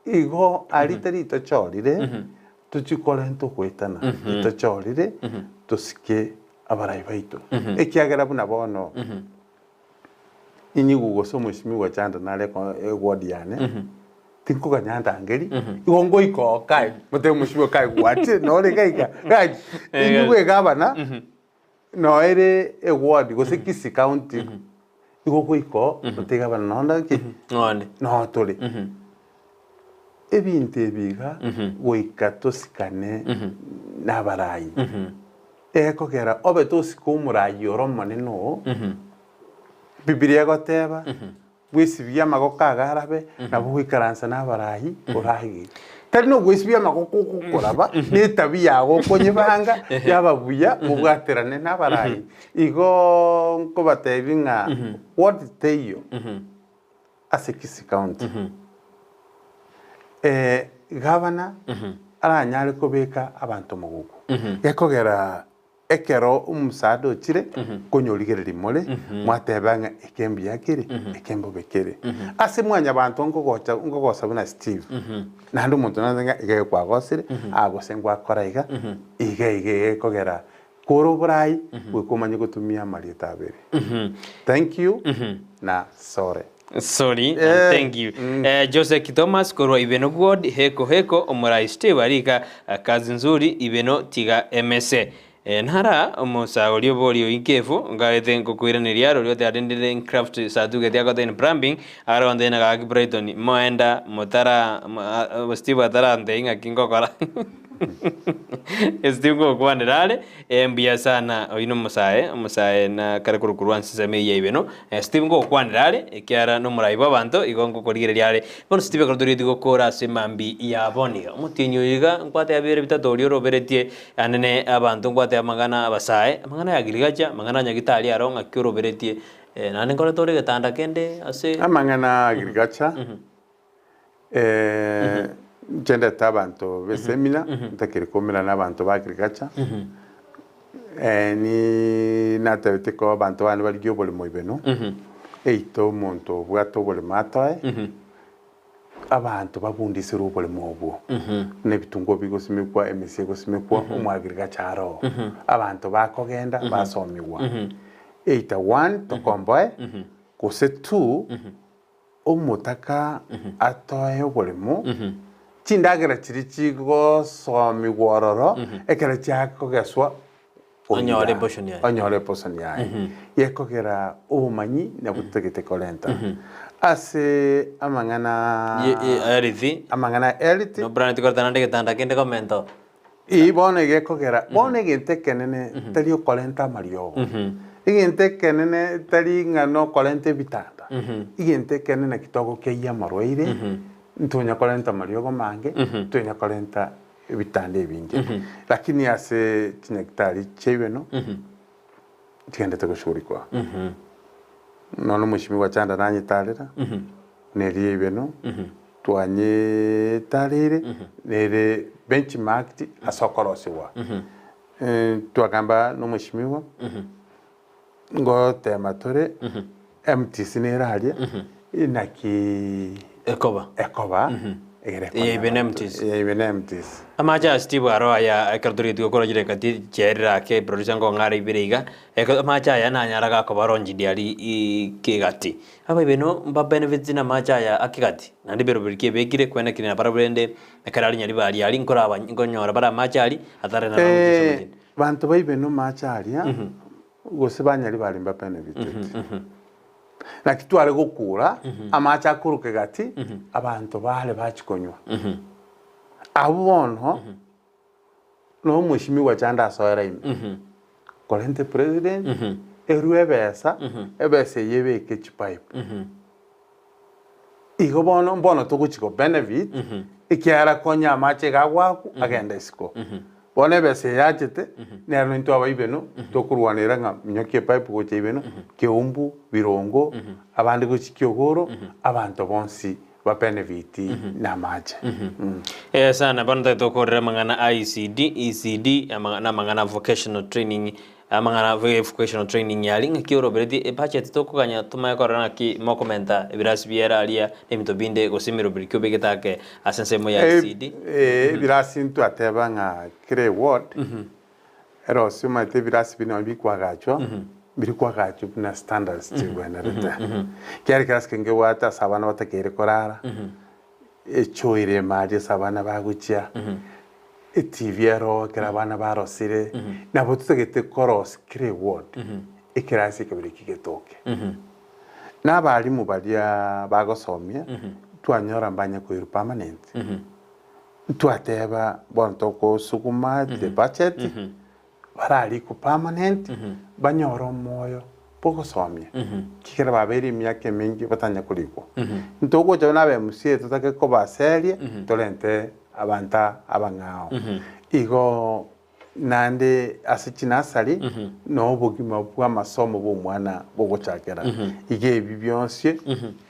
igo aria tari tochorire, tochie korenta ogoetana, ritochorire, tosike abarai baito. Ekiagera buna bono, inyigwe gose omweshimiwa Chanda nare eko eward yane, tinkoganya ndangeri, igo ngoika oo kai, motebie omweshimiwa kai gwachire nore iga iga, gaki, inyigwe egavana. Noe ere eward gose Kisii county igo goika oo otiga abana nonde ki Nonde. noo tore. Ebinto ebi iga goika tosikane na abarai. Egekogera obe tosike omorai ore omonene oo, Bibilia egoteba Bwesibie amagoko aga arabe, nabo goikaransa nabaraai oragere. Tari nogwesibia amagoko ogokoraba, na etabia yago okonyebanga yaba buya, mobwaterane nabaraai. Igo nkobatebia ng'a ward teiyo ase Kisii County, gavana aranyare kobeka abanto mogogo, gekogera Ekero omosaada ochire konyorigereria more, mwateba ng'a eke mbuya kere, eke mbobe kere. Ase mwanyabanto nkogocha nkogosa buna Steve, naende omonto nase ng'a iga kwagosire, aa gose ngwakora iga, iga iga iga ekogera kore oborai, goika omanye gotumia amarieta abere. Thank you na sorry. Sorry and Eh, thank you. Eh, Joseph Thomas korwa Ibeno Ward, heko heko omorai Steve arika eh, kazi nzuri Ibeno tiga emese. Eh, nara omosa oria obori oinkefu ngarete nkokoiraneria aro oria otearendire craft certificate agote in plumbing aronde na gaki Brighton moenda motara mo- a- a- Steve atarantebia ng'aki ngokora Steve ngokwanera are Eh, mbuya sana oyio nomosae, omosae na kare korwa korwa nsemo eyio ya Ibeno. Eh, Steve ngokwanera are, ekiara nomorai bw'abanto, igo ngokorigereria are. Bono Steve ekero torigetie gokora ase mambi ya bono iga, omotienyi oyo iga nkwateba bibere bitato oria oroberetie anene abanto nkwateba amang'ana abasae, amang'ana ya agriculture, amang'ana ya nyagitari aro ng'aki oroberetie, eh, naende nkorete ore egetanda kende ase. Amang'ana ya agriculture, Inche ndete abanto b'esemina, ntakire koumera na abanto ba agriculture, ni natebete ko abanto bane barigie oboremo ibeno, eito omonto obwate oboremo atoe, abanto babundiserwe oboremo obwo, buna ebitunguo bigosimekwa, emesie egosimekwa, omo agriculture aroo, abanto bakogenda basomigwa, either one tokomboe, gose two. Omotaka atoe oboremo, chindagera chiria chigosomigwa ororo, ekero chiakogeswa Onyore eportion yaye. onyore eportion yaye. Gekogera obomanyi nabwo totagete korenta. Ase amang'ana Health. amang'ana ya health, No plan tikoreta naende egetanda kende komenta oo. Ii bono egekogera, bono egento ekenene tari okorenta amariogo, egento ekenene tari ng'a nokorenta ebitanda, egento ekenene naki togokeyia amarwaire, ntonya korenta amariogo amange, ntonya korenta ebitanda ebinge. Lakini ase chinyagitari chiaibeno, nchigendete goshughulikiwa. Nonya omweshimiwa Chanda nanyetarera, neria ibeno, twanyetareire, nere benchmarked ase okorosiwa. Twagamba na omweshimiwa, ngotema tore, MTC nere aria, inaki Ekoba. ekoba, egere Eye ibe na abanto. MTC. Eye ibe na MTC. Amache a Steve aro aya ekero torigetie gokora chirekati chiaerire ake producer nkong'ara ibere iga, eko amache aya nanyara gakoba launched aria ii kegati. Abaibeno mba benefits na amache aya a kegati, naende ebirorio biria kiebekire kwenekire nabarabwo rende ekero aria nyaribari aria nkoraba nkonyora bare amache aria atare na launch ase Eh, omogeni. banto baibeno amache aria, gose banyaribari mba benefited. Naki tware gokura amache akorwa kegati, abanto baare bachia konywa. Abwo bono, na omweshimiwa Chanda asoera ime, korente president, erue ebesa, ebesa eyio ebeke chipipe. Igo bono mbono togochi go benefit, ekiagera konya amache iga agoakwa agenda isiko. Bono ebesa eye yachete, nero intwe abaibeno tokorwanera ng'a minyokia epipe gocha ibeno, Keumbu, Birongo, abande gochia Kiogoro, abanto bonsi ba benefit na amache. Eh sana bono tari tokorera amang'ana a ECD, ECD amang'a na amang'ana vocational training amang'ana vocational training aria ng'aki oroberetie ebudget tokoganya tomanye korora ng'aki mokomenta ebirasi biere aria na ebinto binde gose emeroberi ki obegete ake ase ensemo ya ECD. Ebirasi ntwateba ng'a kera eward erosie omanyete ebirasi binde nonye bikwagachwa mbiri kwagachwa buna standards chigwenerete. Kiare ekerasi kenge ngebwate ase abana batakeire korara, echoo ere ime aria ase abana bagochia, etv ero ekero abana barosire, nabo totagete korosia kera eward ekerasi ekebere eki getoke. Na abalimu baria bagosomia, twanyora mbanye koirwa permanent, ntwateba bono tokosuguma the budget, bararikwe permanent, banyore omoyo bw'ogosomia, ekiagera babeire emiaka emenge batanya korikwa. Ntogocha buna aba MCA totake kobaseria, torente abanto abang'ao. Igo naende ase chinasari, na obogima bw'amasomo bw'omwana bogochakera. Iga ebi bionsi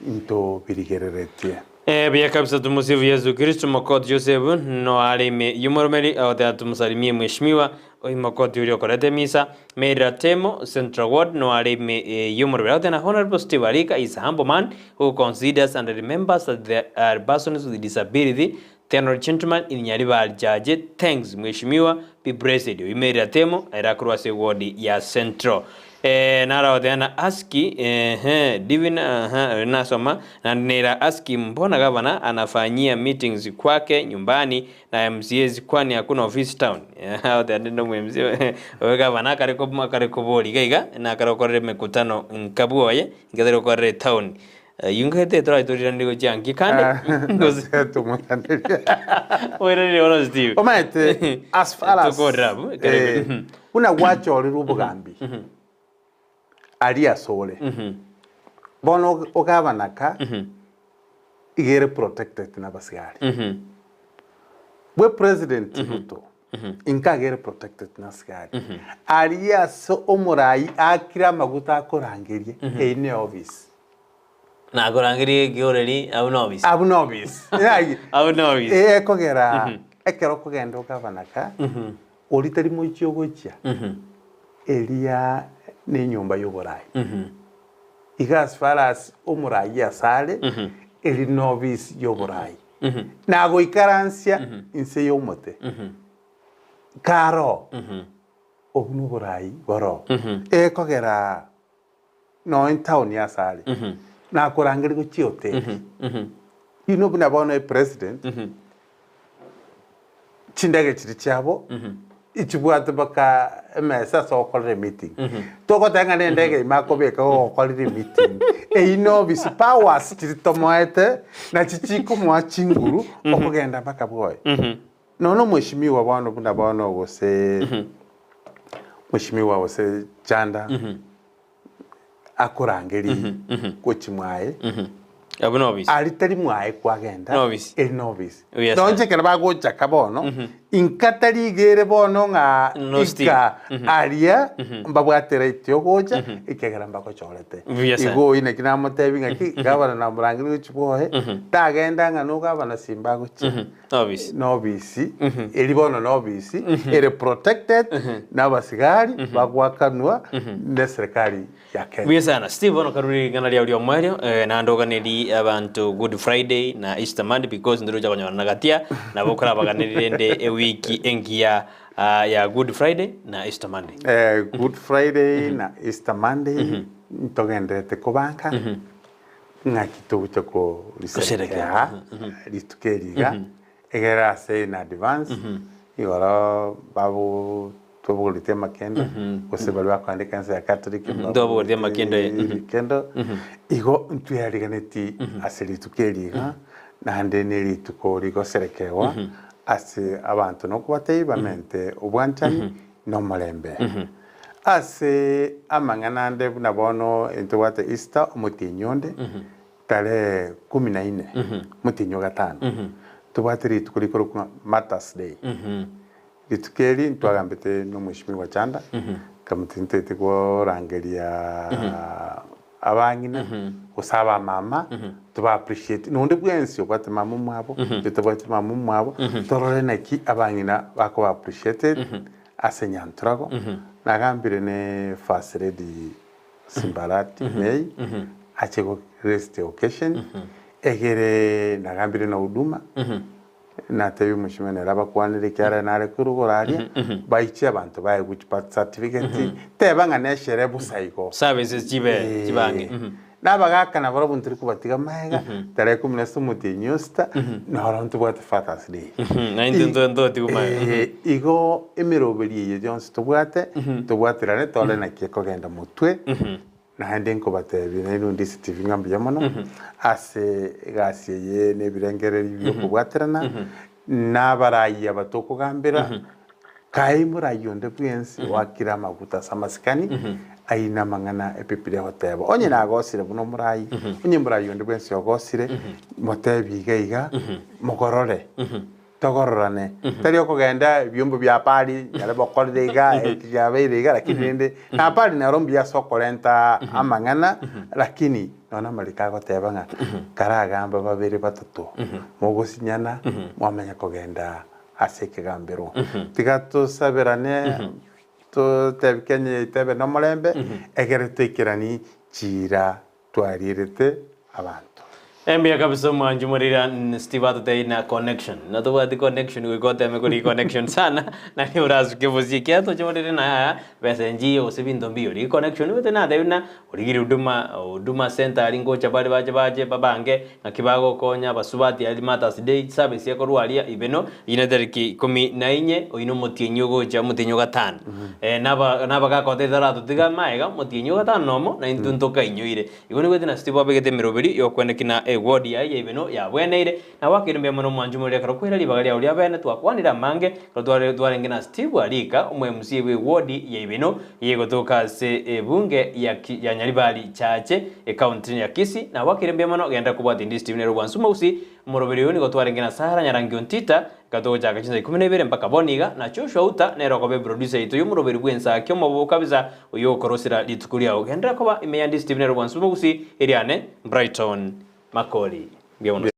ntobirigereretie. Buya kabisa tumusifu Yesu Kristo mokoti Joseph no are ime y'omoromeri agoteba tumusalimie mheshimiwa oyi mokoti oria okorete emisa Mary Ratemo Central Ward no are ime y'omoromeri agoteba na Honorable Steve Arika is a humble man who considers and remembers that there are persons with disability the honorable gentleman in Nyaribari Jaje thanks mheshimiwa be blessed oyi Mary Ratemo ere akorwa ase ward ya Central Eh, naro agoteba na aski ehe Divine aha oyo nasoma naende nere aski mbona gavana anafanyia meetings kwake nyumbani na MCAs kwani hakuna office town agoteba ndi nomo MCA oyo gavana akare ko akare koboria iga iga nakare gokorera emekutano nka bwoye ngetari gokorera etown Eyio nkaete toraitoriranire gochia nki kande gose Tomoiranerie. Oiranerie bono Steve. Omanyete as far as Tokorera abwo, ekero eh, buna gwachorirwe obogambi aria asore bono og- ogabana ka iga ere protected na abasigari bwe president Ruto inkaga ere protected na asigari aria ase omorai akire amaguta akorangeria eyio ne office Nakorangerie ekeoreri abwo nobisi. Abwo nobisi. Abwo nobisi. Eh, ekogera ekero okogenda okabana ka, oria tari mochie ogochia, eria ne enyomba ya oborai. Iga as far as omorai ase are, eri nobisi ya oborai. Nagoikaransia inse ya omote, karo, obwo noborai boroo. Ekogera Nonya etown ase are, nakorangeria gochia hoteli. You know buna bono epresident, chindege chiria chiabo, echibwate mpaka emesa ase ogokorera emeeting. Togoteba ng'a na endege ime akobeka gogokorera emeeting, eyio na office powers chiria tomoete, nachi chikomoa chinguru, okogenda mpaka bwoye. Nonya omweshimiwa bono buna bono gose mweshimiwa gose Chanda akorangerie gochia mwaye Abwo nobisi. aria tari mwaye kwagenda Nobisi. eri nobisi Yes, nonye sir. ekero bagochaka bono inka tari iga ere bono ng'a No Steve. ika aria mbabwate right yogocha ekiagera mbagochorete Buya sana. igo oyio naki namotebi ng'aki gavana namorangerie gochia bwoye tagenda ng'a no gavana simba agochia Nobisi. Nobisi, eri bono nobisi ere protected na abasigari bagwakanwa ne serikali ya Kenya. Buya sana. Steve bono karure ring'ana riao ri'omoerio eh, naende oganerie abanto Good Friday na Easter Monday because ndorocha konyorana gatia nabo okorabaganeri rende ewiki engiya ah, ya Good Friday na Easter Monday. Eh, Good Friday na Easter Monday ntogenderete kobanka Ng'aki togocha koriserekea rituko eri iga, egere ase in advance, igoro babo twabogoretie amakendo, gose baria bakoenda ekanisa ya Catholic Ntwabogoretie amakendo, eh. ebikendo, igo ntweariganeti ase rituko eri iga, naende ne rituko rigoserekewa ase abanto nokobatebia bamente obwanchani na omorembe. Ase amang'ana ande buna bono intobwate Easter omotienyi onde, Tarehe kumi na ine, motienyi o gatano, tobwate rituko rikorokwa ng'a Martyrs Day. Rituko eri ntwagambete na omweshimiwa Chanda, nkamotebia ntaete korangeria abang'ina gose abamama toba appreciate na onde bwensi obwate mama omwabo, onde tabwati mama omwabo, torore naki abang'ina bakoba appreciated ase Nyantrago. Nagambire ne First Lady Simbarati May ache go grace the occasion, egere nagambire na Huduma, natebia omochie nere abakwanere ekiagera nare korwa igoro aria, baiche abanto baegwe chi birth certificate, teba ng'a neshere bosa igo. Services chibe chibange. Nabagaka nabarabwo ntori kobatiga magega, tarehe ikomi na isano omotienyi o sita, noro ntobwate Father's Day. Naintwe ntotigwe magega. Igo emeroberi eye yonsi tobwate, tobwaterane tore naki ekogenda motwe, naende nkobatebia nainwe DCTV ng'a mbuya mono, ase egasi eye na ebirengererio bia okobwaterana, na abarai aba tokogambera, kae morai onde bwensi oakire amaguta ase amasikani, ayio namang'ana Ebibilia egoteba. Onye nagosire buna omorai, onye morai onde bwensi ogosire, motebie iga iga, mogorore. Togororane, tari okogenda ebiombo bia pari nere bokorire iga, eki kiabeire iga, lakini rende na pari nero mbuya ase okorenta amang'ana, lakini nonya amariko agoteba ng'a karagamba babere batato, mogosinyana mwamanya kogenda ase ekegambero. Tiga tosaberane totebi Kenya yaito ebe nomorembe, egere toikeranie chiira Twarierete abanto. Embuya kabisa omwanchi morira Steve atotebie na connection natobwati connection goika oteme korigia connection sana nari orasuke bosie ekiagera toche orire naye aya besa enchiyo gose ebinto mbiyo rigia connection omanyete natebi buna origirie huduma huduma center aria ngocha bare bache bache babange ng'aki bagokonya abasubati aria Martyrs day service ekorwa aria ibeno eyio ne tariki ikomi na inye oyio na omotienyi ogocha omotienyi o gatano naba nabagaka otebete taratotiga magega omotienyi o gatano nomo na intwe ntokainyoire. Igo nigo na Steve abegete emeroberi y'okweneki na eward yaye ya ibeno yabweneire, na gwakeire mbuya mono omwanchi omoriri ekero kwaira ribaga riao ria bene twakwanire amange ekero tware twarenge na Steve Arika omo MC bwe eward ya ibeno yegotoka ase ebunge ya ki ya Nyaribari Chache ecounty ya Kisii na gwakeire mbuya mono genderera kobwatia indi Steve nere obwansu mogusi Omoroberi oyo nigo twarenge na Sara Nyarangi Ontita, ekero togochaka chinsa ikomi na ibere mpaka bono iga, na Joshua Uta nere okoba eproducer yaito y'omoroberi bw'ensaki omobobo kabisa oyio okorosera rituko riao. Genderera koba ime ya Ndisi TV nere obwansu bw'omogusii, eriane Brighton Makori. Mbuya mono.